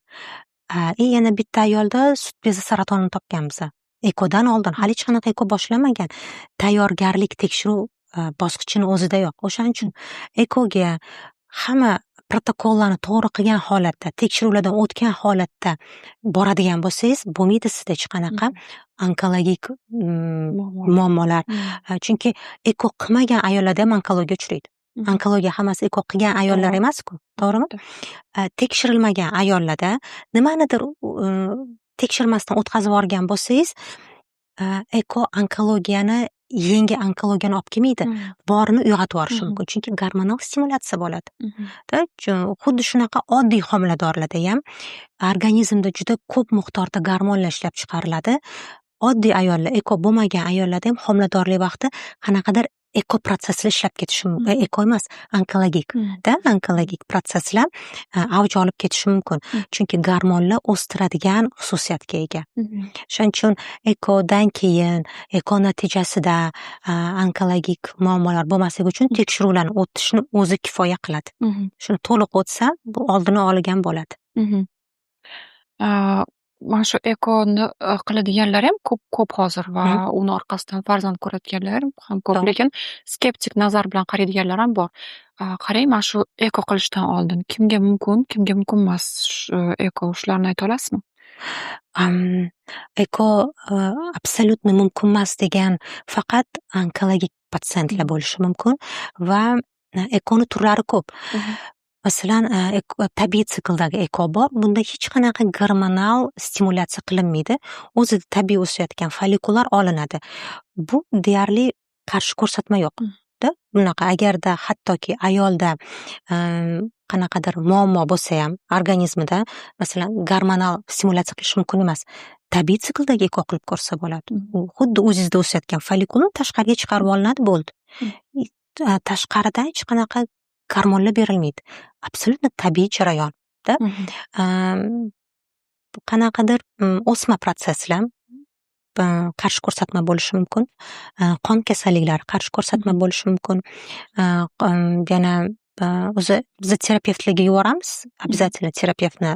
И yana bitta ayolda sut bezi saratonini topganmiz. Ekodan oldin, hali hech qanaqa eko boshlanmagan. Tayyorgarlik tekshiruv bosqichini o'zidayoq. O'shaning uchun ekoga hamma protokollarni to'g'ri qilgan holatda, tekshiruvlardan o'tgan holatda boradigan bo'lsangiz, bo'lmaydi sizda hech qanaqa onkologik muammolar. Chunki eko qilmagan ayollarda ham onkologiya uchraydi. Onkologiya hammasi eko qilgan ayollar emas-ku, to'g'rimi? Tekshirilmagan ayollarda nimanidir tekshirmasdan o'tkazib yuborgan bo'lsangiz, eko onkologiyani, yangi onkologiyani olib kelmaydi. Borini uyg'otib yuborishi mumkin. Chunki gormonal stimulyatsiya bo'ladi. Xuddi shunaqa oddiy homiladorlarda ham organizmda juda ko'p miqdorda gormonlar ishlab chiqariladi. Oddiy ayollar, eko bo'lmagan ayollarda ham homiladorlik vaqti qanaqadir eko protsesslar ishlab ketishi mumkin. Eko emas, onkologik da, onkologik protsesslar avj olib ketishi mumkin. Chunki gormonlar o'stiradigan xususiyatga ega. Shuning uchun ekodan keyin, eko natijasida onkologik muammolar bo'lmasligi uchun tekshiruvlarni o'tishni o'zi kifoya qiladi. Shuni to'liq o'tsa, bu oldini olgan bo'ladi. Mana shu ekoni qiladiganlar ham ko'p, ko'p hozir va uni orqasidan farzand ko'rayotganlar ham ko'p. Lekin skeptik nazar bilan qaraydiganlar ham bor. Qarang, mana shu eko qilishdan oldin kimga mumkin, kimga mumkin emas eko, shularni ayta olasizmi? Eko абсолютно mumkin emas degan faqat onkologik patsientlar bo'lishi mumkin va ekoni turlari ko'p. Masalan, tabiiy sikldagi eko bor. Bunda hech qanaqa gormonal stimulyatsiya qilinmaydi. O'zida tabiiy o'sayotgan follikullar olinadi. Bu deyarli qarshi ko'rsatma yo'q. Da bunaqa agarda hattoki ayolda qanaqadir muammo bo'lsayam organizmida, masalan, gormonal stimulyatsiya qilish mumkin emas. Tabiiy sikldagi eko qilib ko'rsa bo'ladi. U xuddi o'zingizda o'sayotgan follikulni tashqariga chiqarib olinadi, bo'ldi. Tashqaridan hech qanaqa gormonlar berilmaydi. Абсолютно tabiiy jarayonda. Qanaqadir o'sma protsesslar qarshi ko'rsatma bo'lishi mumkin. Qon kasalliklari qarshi ko'rsatma bo'lishi mumkin. Yana o'zi biza terapevtlarga yuboramiz. Обязательно terapevtni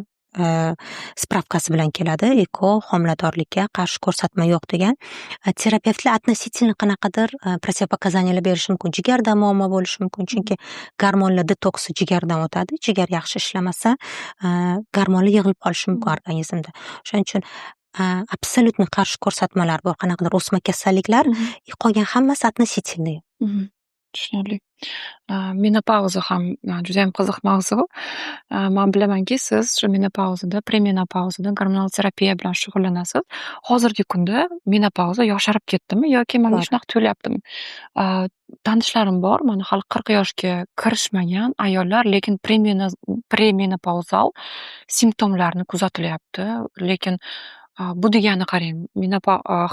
справка si bilan keladi. Eko homiladorlikka qarshi ko'rsatma yo'q degan. Terapevtlar относительно qanaqadir противопоказания lar berishi mumkin. Jigarda muammo bo'lishi mumkin. Chunki gormonlar detoksi jigardan o'tadi. Jigar yaxshi ishlamasa, gormonlar yig'ilib qolishi mumkin organizmda. Shuning uchun абсолютно qarshi ko'rsatmalar bor. Qanaqadir o'sma kasalliklar, qolgan hammasi относительный. Tushunarli. Menopauza ham judayam qiziq mavzu. Man bilamanki, siz shu menopauzada, premenopauzada gormonal terapiya bilan shug'ullanasiz. Hozirgi kunda menopauza yosharib ketdimi yoki manga shunaqa tuyulyaptimi? Tanishlarim bor, mana hali 40 yoshga kirishmagan ayollar, lekin premenopauzal simptomlarni kuzatilyapti. Lekin bu degani, qarang,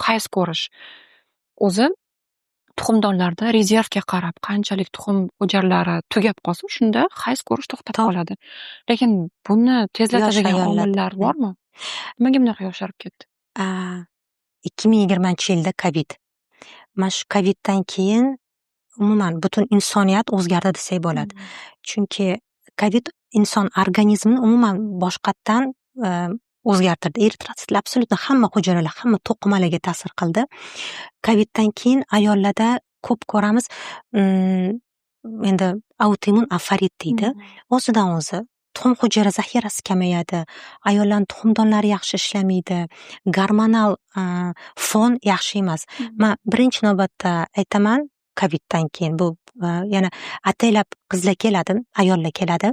hayz ko'rish o'zi tuxumdonlarda rezervga qarab qanchalik tuxum o'jarlari tugab qolsa, shunda hayz ko'rish to'xtab qoladi. Lekin buni tezlatadigan omillar bormi? Nimaga bunaqa yosharib ketdi? 2020-yilda Covid. Mana shu Coviddan keyin umuman butun insoniyat o'zgardi desak bo'ladi. Chunki Covid inson organizmini umuman boshqatdan o'zgartirdi. Eritrotsitlar, абсолютно hamma hujayralar, hamma to'qimalarga ta'sir qildi. Coviddan keyin ayollarda ko'p ko'ramiz, endi autoimmun oforit deydi. O'zidan o'zi tuxum hujayra zaxirasi kamayadi, ayollarni tuxumdonlari yaxshi ishlamaydi, gormonal fon yaxshi emas. Man birinchi navbatda aytaman, Coviddan keyin bu yana ataylab qizlar keladi, ayollar keladi.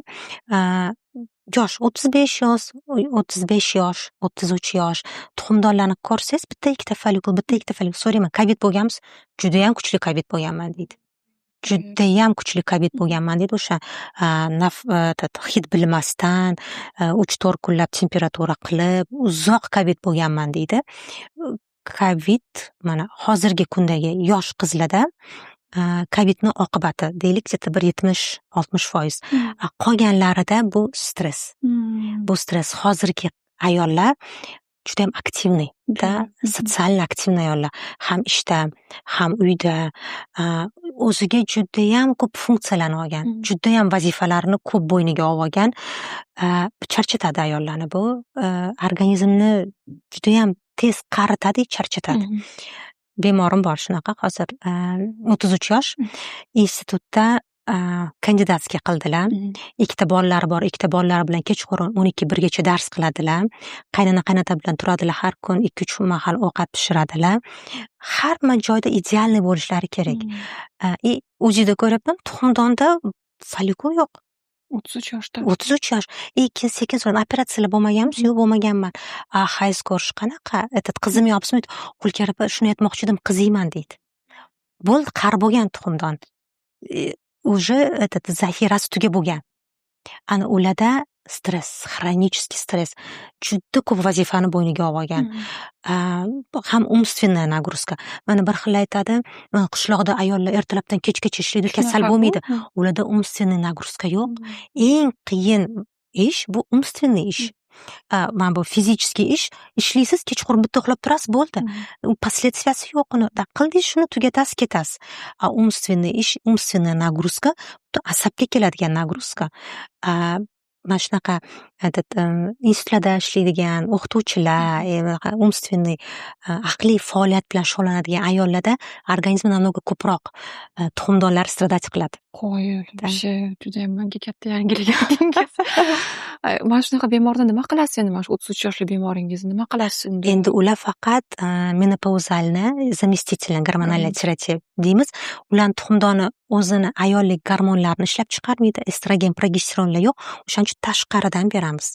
Yosh 35 yosh, 35 yosh, 33 yosh, tuxumdonlarni ko'rsangiz, bitta ikkita follikul, bitta ikkita follikul. So'rayman: "Covid bo'lganmisiz?" "Judayam kuchli Covid bo'lganman", deydi. "Judayam kuchli Covid bo'lganman", deydi. O'sha hid bilmasdan 3-4 kunlab temperatura qilib, uzoq Covid bo'lganman, deydi. Covid mana hozirgi kundagi yosh qizlarda Covidni oqibati deylik, где-то bir 70-60%. Qolganlarida bu stress. Bu stress. Hozirgi ayollar judayam активный da, социально активный ayollar. Ham ishda, ham uyda. O'ziga judayam ko'p funksiyalarni olgan, judayam vazifalarni ko'p bo'yniga olib olgan. Charchatadi ayollarni bu. Organizmni judayam tez qaritadi, charchatadi. Bemorim bor shunaqa hozir, 33 yosh, institutda кандидатский qildilar. Ikkita bolalari bor, ikkita bolalari bilan kechqurun 12-1gacha dars qiladilar. Qaynona, qaynota bilan turadilar, har kun ikki uch mahal ovqat pishiradilar. Hamma joyda идеальный bo'lishlari kerak. И УЗИ da ko'ryapman, tuxumdonda follikul yo'q. 33 yoshda. 33 yosh. И keyin sekin so'radim: "Operatsiyalar bo'lmaganmisiz?" "Yo'q, bo'lmaganman." "A hayz ko'rish qanaqa? Этот, qizimayapsizmi?" "Hulkar opa, shuni aytmoqchi edim, qiziyman", deydi. Bo'ldi, qari bo'lgan tuxumdon. Уже этот, zaxirasi tugab bo'lgan. Ana ularda stress, хронический stress, juda ko'p vazifani bo'yniga olib olgan. Ham умственная нагрузка. Mana bir xil aytadi, qishloqda ayollar ertalabdan kechgacha ishlaydi, kasal bo'lmaydi. Ularda умственный нагрузка yo'q. Eng qiyin ish bu умственный ish. Mana bu физический ish, ishlaysiz, kechqurun bitta uxlab turasiz, bo'ldi. U последствия si yo'q uni. Qildingiz shuni, tugatasiz, ketasiz. A умственный ish, умственная нагрузка, asabga keladigan нагрузка. Mana shunaqa этот, institutlarda ishlaydigan o'qituvchilar, умственный, aqliy faoliyat bilan shug'ullanadigan ayollarda organizmi намного ko'proq tuxumdonlar страдать qiladi. Qoyil, вообще judayam manga katta yangilik aytdingiz. Mana shunaqa bemorda nima qilasiz endi, mana shu 33 yoshli bemoringizni nima qilasiz unda? Endi ular faqat менопаузальная заместительная гормональная терапия deymiz. Ularni tuxumdoni o'zini ayollik gormonlarini ishlab chiqarmaydi, estrogen, progesteronlar yo'q. O'shaning uchun tashqaridan beramiz.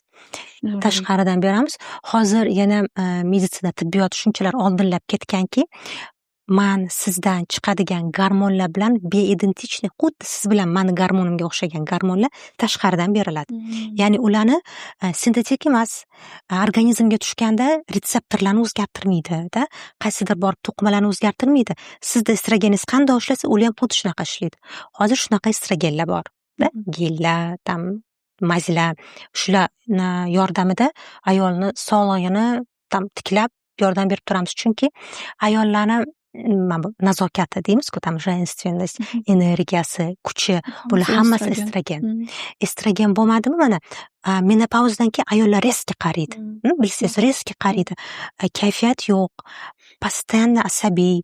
Tashqaridan beramiz. Hozir yana meditsina, tibbiyot shunchalar oldinlab ketganki, man sizdan chiqadigan gormonlar bilan биоидентичный, xuddi siz bilan mani gormonimga o'xshagan gormonlar tashqaridan beriladi. Ya'ni ularni sintetik emas, organizmga tushganda retseptorlarni o'zgartirmaydi-da, qaysidir borib to'qimalarni o'zgartirmaydi. Sizda estrogeningiz qanday ishlasa, ular ham xuddi shunaqa ishlaydi. Hozir shunaqa estrogenlar bor-da, gellar, там, мазь lar, shularni yordamida ayolni sog'lig'ini там tiklab yordam berib turamiz. Chunki ayollarni mana bu nazokati deymizku, там, женственность, energiyasi, kuchi, bular hammasi estrogen. Estrogen bo'lmadimi, mana menopauzadan keyin ayollar резко qariydi. Bilsangiz, резко qariydi. Kayfiyat yo'q, постоянно asabiy,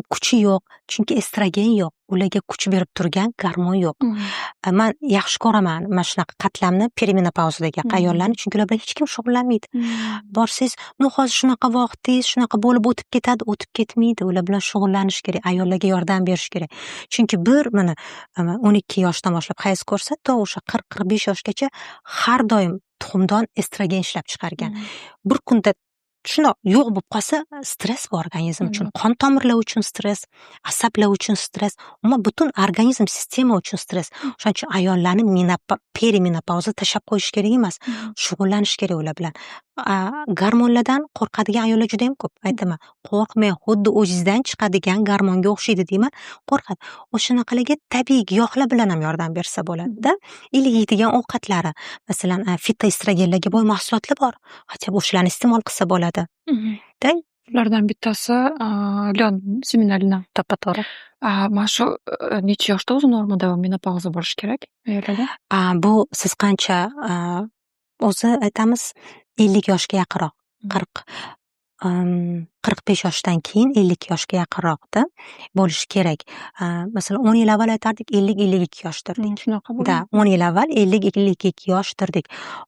kuchi yo'q. Chunki estrogen yo'q. Ularga kuch berib turgan gormon yo'q. Man yaxshi ko'raman mana shunaqa qatlamni, perimenopauzdagi ayollarni, chunki ular bilan hech kim shug'ullanmaydi. Borsangiz, "Ну, hozir shunaqa vaqtingiz, shunaqa bo'lib o'tib ketadi", o'tib ketmaydi. Ular bilan shug'ullanish kerak, ayollarga yordam berish kerak. Chunki bir mana 12 yoshdan boshlab hayz ko'rsa, to o'sha 40-45 yoshgacha har doim tuxumdon estrogen ishlab chiqargan. Bir kunda shundoq yo'q bo'lib qolsa, stress bu organizm uchun, qon tomirlar uchun stress, asablar uchun stress, umuman butun organizm, sistema uchun stress. O'shaning uchun ayollarni perimenopauza tashlab qo'yish kerak emas, shug'ullanish kerak ular bilan. Gormonlardan qo'rqadigan ayollar judayam ko'p. Aytaman, "Qo'rqmang, xuddi o'zingizdan chiqadigan gormonga o'xshaydi", deyman, qo'rqadi. O'shanaqalarga tabiiy giyohlar bilan ham yordam bersa bo'ladi-da. Или yeydigan ovqatlari. Masalan, fitoestrogenlarga boy mahsulotlar bor. Хотя бы o'shalarni iste'mol qilsa bo'ladi. Да. Ulardan bittasi лён, семена льна. To'ppa-to'g'ri. Mana shu necha yoshda o'zi normada menopauza bo'lishi kerak ayollarda? Bu siz qancha, o'zi aytamiz, 50 yoshga yaqinroq, 45 yoshdan keyin 50 yoshga yaqinroqda bo'lishi kerak. Masalan, 10 yil avval aytardik, 50-52 yosh derdik. Shunaqa Да, bo'lgan. 10 yil avval 50-52 yosh derdik.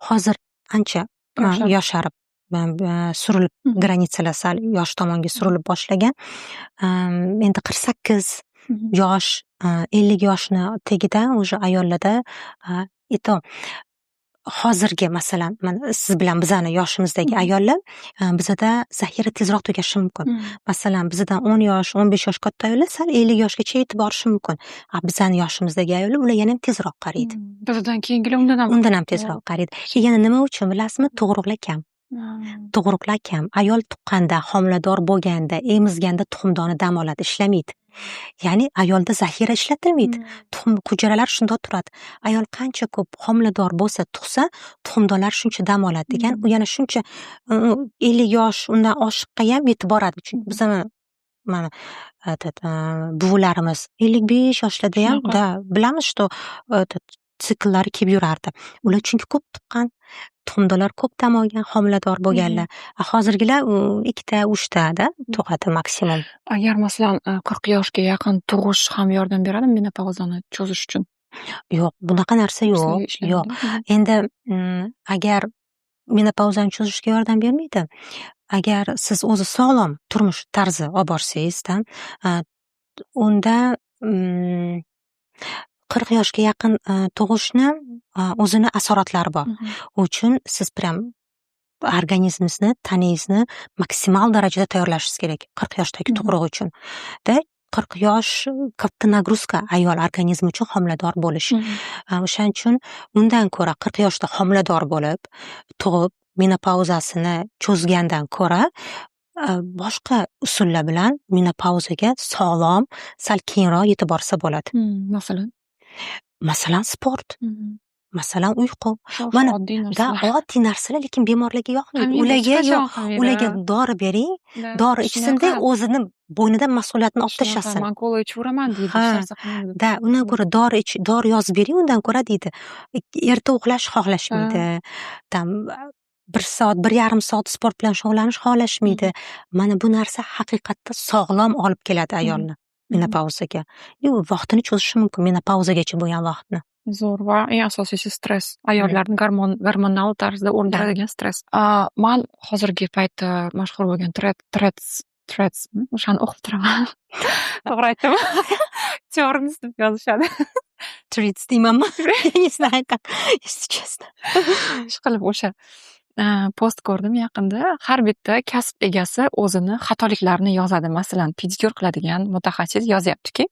Hozir ancha Yosharib. yosharib, surilib, граница lar sal yosh tomonga surilib boshlagan. Endi 48 yosh, 50 yoshni tagida уже ayollarda, и то hozirgi, masalan, mana siz bilan bizani yoshimizdagi ayollar, bizada zaxira tezroq tugashi mumkin. Masalan, bizdan 10 yosh, 15 yosh katta ayollar sal 50 yoshgacha yetib borishi mumkin. A bizani yoshimizdagi ayollar, ular yanayam tezroq qariydi. Bizdan keyingilar undan ham Undan ham tezroq qariydi. Yana nima uchun, bilasizmi? Tug'ruqlar kam. Tug'ruqlar kam. Ayol tuqqanda, homilador bo'lganda, emizganda tuxumdoni dam oladi, ishlamaydi. Ya'ni ayolda zaxira ishlatilmaydi. Tuxum hujayralari shundoq turadi. Ayol qancha ko'p homilador bo'lsa, tug'sa, tuxumdonlar shuncha dam oladi degan, u yana shuncha 50 yosh, undan oshiqqa ham yetib boradi. Chunki bizani Mana, этот, buvilarimiz 55 yoshlardayam, Shunaqa. да, bilamiz, что этот sikllari kelib yurardi. Ular chunki ko'p tuqqan, tug'umdonlar ko'p dam olgan, homilador bo'lganlar. A hozirgilar ikkita, uchtada tug'adi maksimum. Agar, masalan, 40 yoshga yaqin tug'ish ham yordam beradimi menopauzani cho'zish uchun? Yo'q, bunaqa narsa yo'q, Sizga yo'q. ishlamadimi? Endi agar menopauzani cho'zishga yordam bermaydi. Agar siz o'zi sog'lom turmush tarzi olib borsangizda, unda 40 yoshga yaqin tug'ishni o'zini asoratlari bor. U uchun siz прям organizmingizni, tanangizni maksimal darajada tayyorlashingiz kerak 40 yoshdagi tug'ruq uchun. Да, 40 yosh katta нагрузка ayol organizmi uchun homilador bo'lish. O'shaning uchun undan ko'ra 40 yoshda homilador bo'lib, tug'ib, menopauzasini cho'zgandan ko'ra, boshqa usullar bilan menopauzaga sog'lom, sal keyinroq yetib borsa bo'ladi. Masalan? Masalan, sport, masalan, uyqu. O'sha Mana, oddiy да, narsalar. Oddiy narsalar, lekin bemorlarga yoqmaydi. Qilmaydi, Ularga hech yo'q, qachon qilmaydi. Ularga dori bering, Да, dori ichsinda, shunaqa. o'zini bo'ynidan mas'uliyatni olib Shunaqa, tashlasin. "Man kola ichaveraman", deydi, Ha, hech narsa qilmaydi. да, undan ko'ra dori ich, dori yozib bering, undan ko'ra, deydi. Erta uxlash xohlashmaydi. Там 1 soat, 1,5 soat sport bilan shug'ullanish xohlashmaydi. Mana bu narsa haqiqatda sog'lom olib keladi ayolni menopauzaga. И u vaqtini cho'zishi mumkin, menopauzagacha bo'lgan vaqtni. Zo'r va eng asosiysi stress. Ayollarni gormonal tarzda o'ldiradigan stress. Man hozirgi paytda mashhur bo'lgan Threads, o'shani o'qib turaman. To'g'ri aytdimmi? Turns deb yozishadi. Threads deymanmi? Я не знаю как, если честно. Ishqilib, o'sha post ko'rdim yaqinda. Har bitta kasb egasi o'zini xatoliklarini yozadi. Masalan, pedikyur qiladigan mutaxassis yozyaptiki,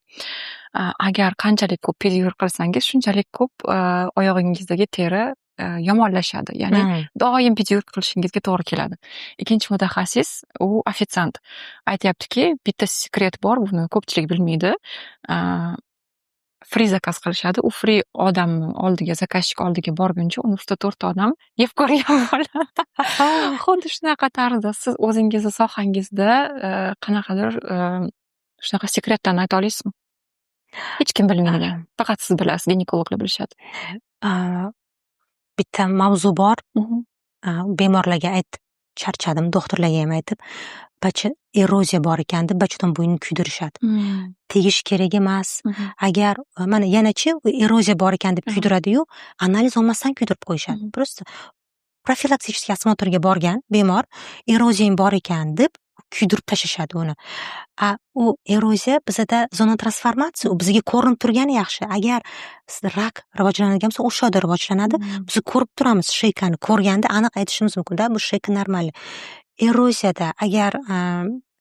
agar qanchalik ko'p pedikyur qilsangiz, shunchalik ko'p oyog'ingizdagi teri yomonlashadi. Ya'ni doim pedikyur qilishingizga to'g'ri keladi. Ikkinchi mutaxassis, u ofitsiant, aytyaptiki, bitta секрет bor, buni ko'pchilik bilmaydi. Fri заказ qilishadi. U fri odamni oldiga, заказчик oldiga borguncha uni ustida to'rtta odam yeb ko'rgan bo'ladi. Xuddi shunaqa tarzda siz o'zingizni sohangizda qanaqadir shunaqa секрет larni ayta olasizmi? Hech kim bilmaydigan. Faqat siz bilasiz, ginekologlar bilishadi. Bitta mavzu bor. Bemorlarga aytib charchadim, doktorlarga ham aytib. Bacha eroziya bor ekan deb bachadon bo'ynini kuydirishadi. Tegish kerak emas. Agar mana yanachi eroziya bor ekan deb kuydiradi-yu, analiz olmasdan kuydirib qo'yishadi. Просто профилактический осмотр ga borgan bemor eroziyang bor ekan deb kuydirib tashlashadi uni. A u eroziya bizada зона трансформация, u bizga ko'rinib turgani yaxshi. Agar rak rivojlanadigan bo'lsa, o'sha yerda rivojlanadi. Biz ko'rib turamiz, шейка ni ko'rganda aniq aytishimiz mumkin-da, bu шейка нормальный. Eroziyada agar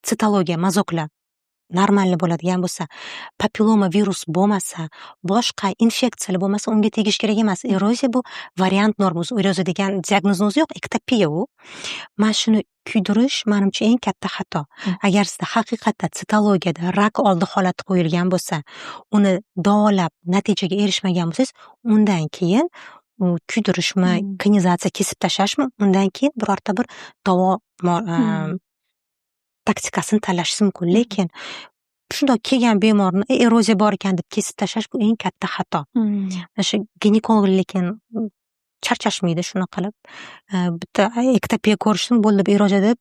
sitologiya, мазок lar нормальный bo'ladigan bo'lsa, papilloma virus bo'lmasa, boshqa infeksiyalar bo'lmasa, unga tegish kerak emas. Eroziya bu вариант норма. O'zi eroziya degan diagnozni o'zi yo'q, ektopiya u. Mana shuni kuydirish, manimcha, eng katta xato. Agar sizda haqiqatda sitologiyada rak oldi holati qo'yilgan bo'lsa, uni davolab natijaga erishmagan bo'lsangiz, undan keyin u kuydirishmi, konizatsiya, kesib tashlashmi, undan keyin birorta bir davo taktikasini tanlashingiz mumkin. Lekin shundoq kelgan bemorni eroziya bor ekan deb kesib tashlash bu eng katta xato. Mana shu ginekologlar lekin charchashmaydi shuni qilib. Bitta ektopiya ko'rishsin, bo'ldi, bu eroziya deb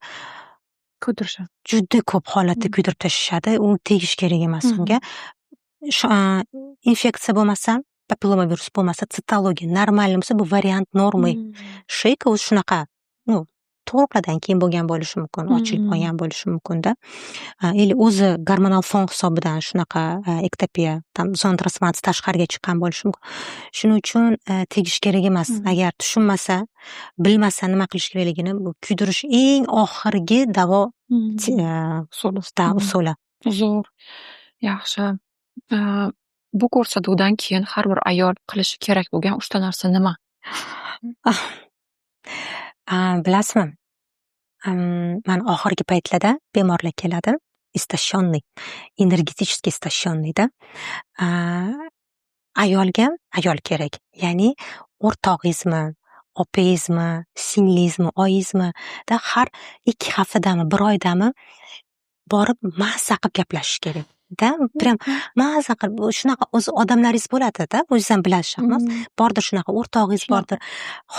Kuydirishadi. juda ko'p holatda kuydirib tashlashadi. U tegish kerak emas unga. Infeksiya bo'lmasa, papilloma virus bo'lmasa, sitologiya нормальный bo'lsa, bu вариант нормы. Шейка o'zi shunaqa, ну, tug'ruqlardan keyin bo'lgan bo'lishi mumkin, ochilib qolgan bo'lishi mumkinda. Или o'zi gormonal fon hisobidan shunaqa ektopiya, там зона трансформация tashqariga chiqqan bo'lishi mumkin. Shuning uchun tegish kerak emas. Agar tushunmasa, bilmasa nima qilish kerakligini, bu kuydirish eng oxirgi davo Usuli. Да, usuli. Zo'r. Yaxshi. Bu ko'rsatuvdan keyin har bir ayol qilishi kerak bo'lgan uchta narsa nima? Bilasizmi, mana oxirgi paytlarda bemorlar keladi, истощенный, энергетически истощенный da. Ayolga ayol kerak. Ya'ni o'rtog'ingizmi, opangizmi, singlingizmi, oyingizmi da har 2 haftadami, bir oydami Borib mazza qilib gaplashish kerak da, прям mazza qilib. Shunaqa o'zi odamlaringiz bo'ladida, o'zingiz ham bilasiz, Shahnoz, bordir shunaqa o'rtog'ingiz, bordir.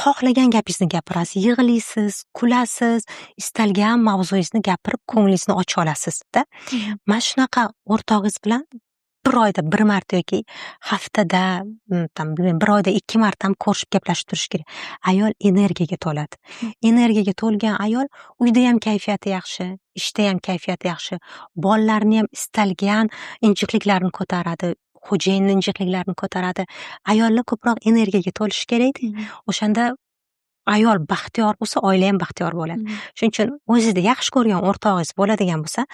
Xohlagan gapingizni gapirasiz, yig'laysiz, kulasiz, istalgan mavzuyingizni gapirib, ko'nglingizni ocha olasizda. Mana shunaqa o'rtog'ingiz bilan bir oyda bir marta yoki haftada, там, bilmayman, bir oyda ikki marta ham ko'rishib, gaplashib turish kerak. Ayol energiyaga to'ladi. Energiyaga to'lgan ayol uyda ham kayfiyati yaxshi, ishda ham kayfiyati yaxshi, bolalarni ham istalgan injiqliklarini ko'taradi, xo'jayinni injiqliklarini ko'taradi. Ayollar ko'proq energiyaga to'lishi kerakda. O'shanda ayol baxtiyor bo'lsa, oila ham baxtiyor bo'ladi. Shuning uchun o'zingizni yaxshi ko'rgan o'rtog'ingiz bo'ladigan bo'lsa,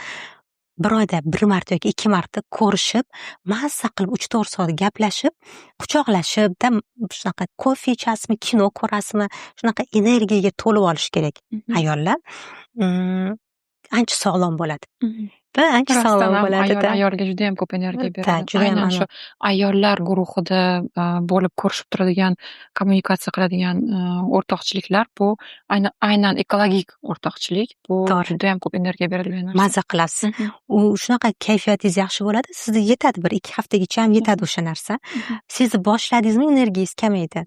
bir oyda bir marta yoki ikki marta ko'rishib, mazza qilib 3-4 soat gaplashib, quchoqlashibda, shunaqa kofe ichasizmi, kino ko'rasizmi, shunaqa energiyaga to'lib olish kerak. Ayollar ancha sog'lom bo'ladi va ancha sog'lom Rostdan ham ayol bo'ladida. ayolga judayam ko'p energiya Да, beradi. judayam. Aynan shu ayollar guruhida bo'lib ko'rishib turadigan, kommunikatsiya qiladigan o'rtoqchiliklar, bu aynan ekologik o'rtoqchilik. Bu judayam ko'p energiya beradigan narsa. Mazza qilasiz. U shunaqa kayfiyatingiz yaxshi bo'ladi, sizda yetadi, bir ikki haftagacha ham yetadi o'sha narsa. Sizni boshladingizmi, energiyangiz kamaydi.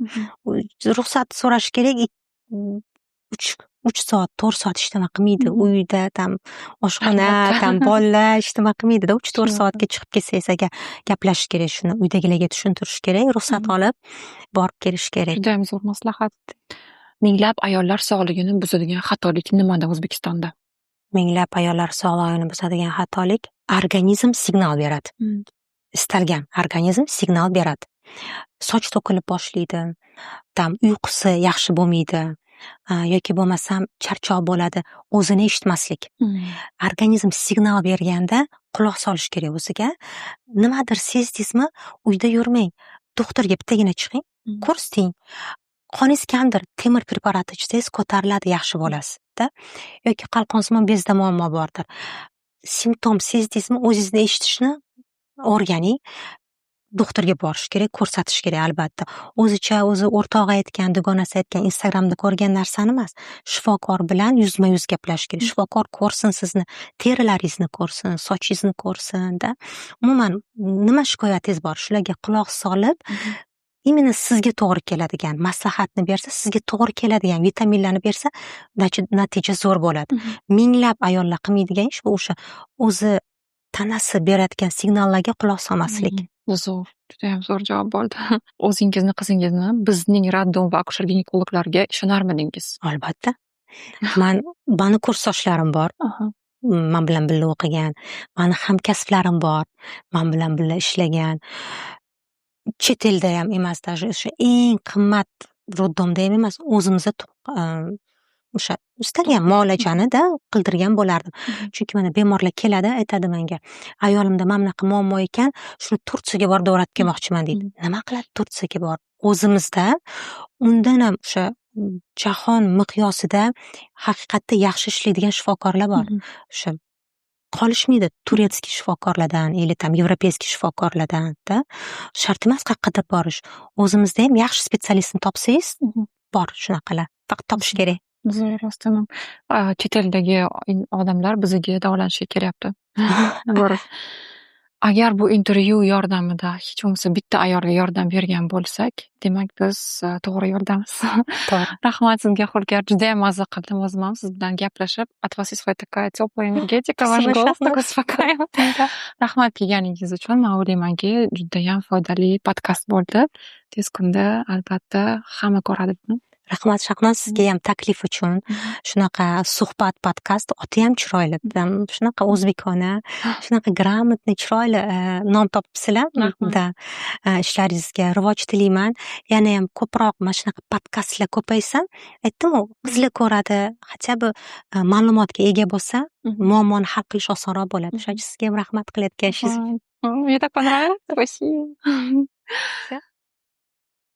Ruxsat so'rash kerak, 3 soat, 4 soat hech nima qilmaydi. Uyda там oshxona, там bolalar, hech nima qilmaydida. 3-4 soatga chiqib ketsangiz agar, gaplashish kerak, shuni uydagilarga tushuntirish kerak, ruxsat olib borib kelish kerak. Judayam zo'r maslahat. Minglab ayollar sog'lig'ini buzadigan xatolik nimada O'zbekistonda? Minglab ayollar sog'lig'ini buzadigan xatolik: organizm signal beradi. Istalgan organizm signal beradi. Soch to'kilib boshlaydi, там uyqusi yaxshi bo'lmaydi yoki bo'lmasam charchoq bo'ladi, o'zini eshitmaslik. Organizm signal berganda quloq solish kerak o'ziga. Nimadir sezdingizmi, uyda yurmang, doktorga bittagina chiqing, ko'rsating. Qoningiz kamdir, temir preparati ichsangiz, ko'tariladi, yaxshi bo'lasizda. Yoki qalqonsimon bezda muammo bordir. Simptom sezdingizmi, o'zingizni eshitishni o'rganing. Doktorga borish kerak, ko'rsatish kerak albatta. O'zicha o'zi o'rtog'i aytgan, dugonasi aytgan, Instagramda ko'rgan narsani emas, shifokor bilan yuzma yuz gaplashish kerak. Shifokor ko'rsin sizni, terilaringizni ko'rsin, sochingizni ko'rsin-da. Umuman, nima shikoyatingiz bor, shularga quloq solib, именно sizga to'g'ri keladigan maslahatni bersa, sizga to'g'ri keladigan vitaminlarni bersa, natija zo'r bo'ladi. Minglab ayollar qilmaydigan ish bu o'sha o'zi tanasi beradigan signallarga quloq solmaslik. Zo'r, judayam zo'r javob bo'ldi. O'zingizni qizingizni bizning роддом va akusher ginekologlarga ishonarmidingiz? Albatta. Mani kursdoshlarim bor. Man bilan birga o'qigan, mani hamkasblarim bor, man bilan birga ishlagan. Chet eldayam emas, даже o'sha eng qimmat роддом da ham emas, o'zimizda o'sha istalgan muolajanida qildirgan bo'lardim. Chunki mana bemorlar keladi, aytadi menga: "Ayolimda mana bunaqa muammo ekan, shuni Turtsiyaga borib davolatib kelmoqchiman", deydi. Nima qiladi Turtsiyaga borib? O'zimizda undan ham o'sha jahon miqyosida haqiqatda yaxshi ishlaydigan shifokorlar bor. O'sha qolishmaydi турецкий shifokorlardan или там европейский shifokorlardan-da. Shart emas qayoqqadir borish. O'zimizda ham yaxshi специалист ni topsangiz, bor shunaqalar. Faqat topish kerak. Zo'r, rostdan ham. Chet eldagi odamlar bizga davolanishga kelyapti. Borib. Agar bu intervyu yordamida hech bo'lmasa bitta ayolga yordam bergan bo'lsak, demak, biz to'g'ri yo'ldamiz. To'g'ri. Rahmat sizga, Hulkar. Judayam mazza qildim o'zim ham siz bilan gaplashib. От вас исходит такая теплая энергетика, ваш Спасибо, голос Shahnoz. такой успокаивает. Rahmat kelganingiz uchun. Man o'ylaymanki, judayam foydali podkast bo'ldi. Tez kunda albatta hamma ko'radi buni. Rahmat, Shahnoz, sizgayam taklif uchun. Shunaqa suhbat podkast, otiyam chiroyli. Shunaqa o'zbekona, shunaqa грамотный, chiroyli nom topibsizlar. Rahmat. Да. Ishlaringizga rivoj tilayman. Yanayam ko'proq mana shunaqa podkastlar ko'paysin. Aytdimu, qizlar ko'radi, хотя бы ma'lumotga ega bo'lsa, muammoni hal qilish osonroq bo'ladi. O'shaning uchun sizga ham rahmat qilayotgan ishingiz. Мне так понравилось. Спасибо. Всё.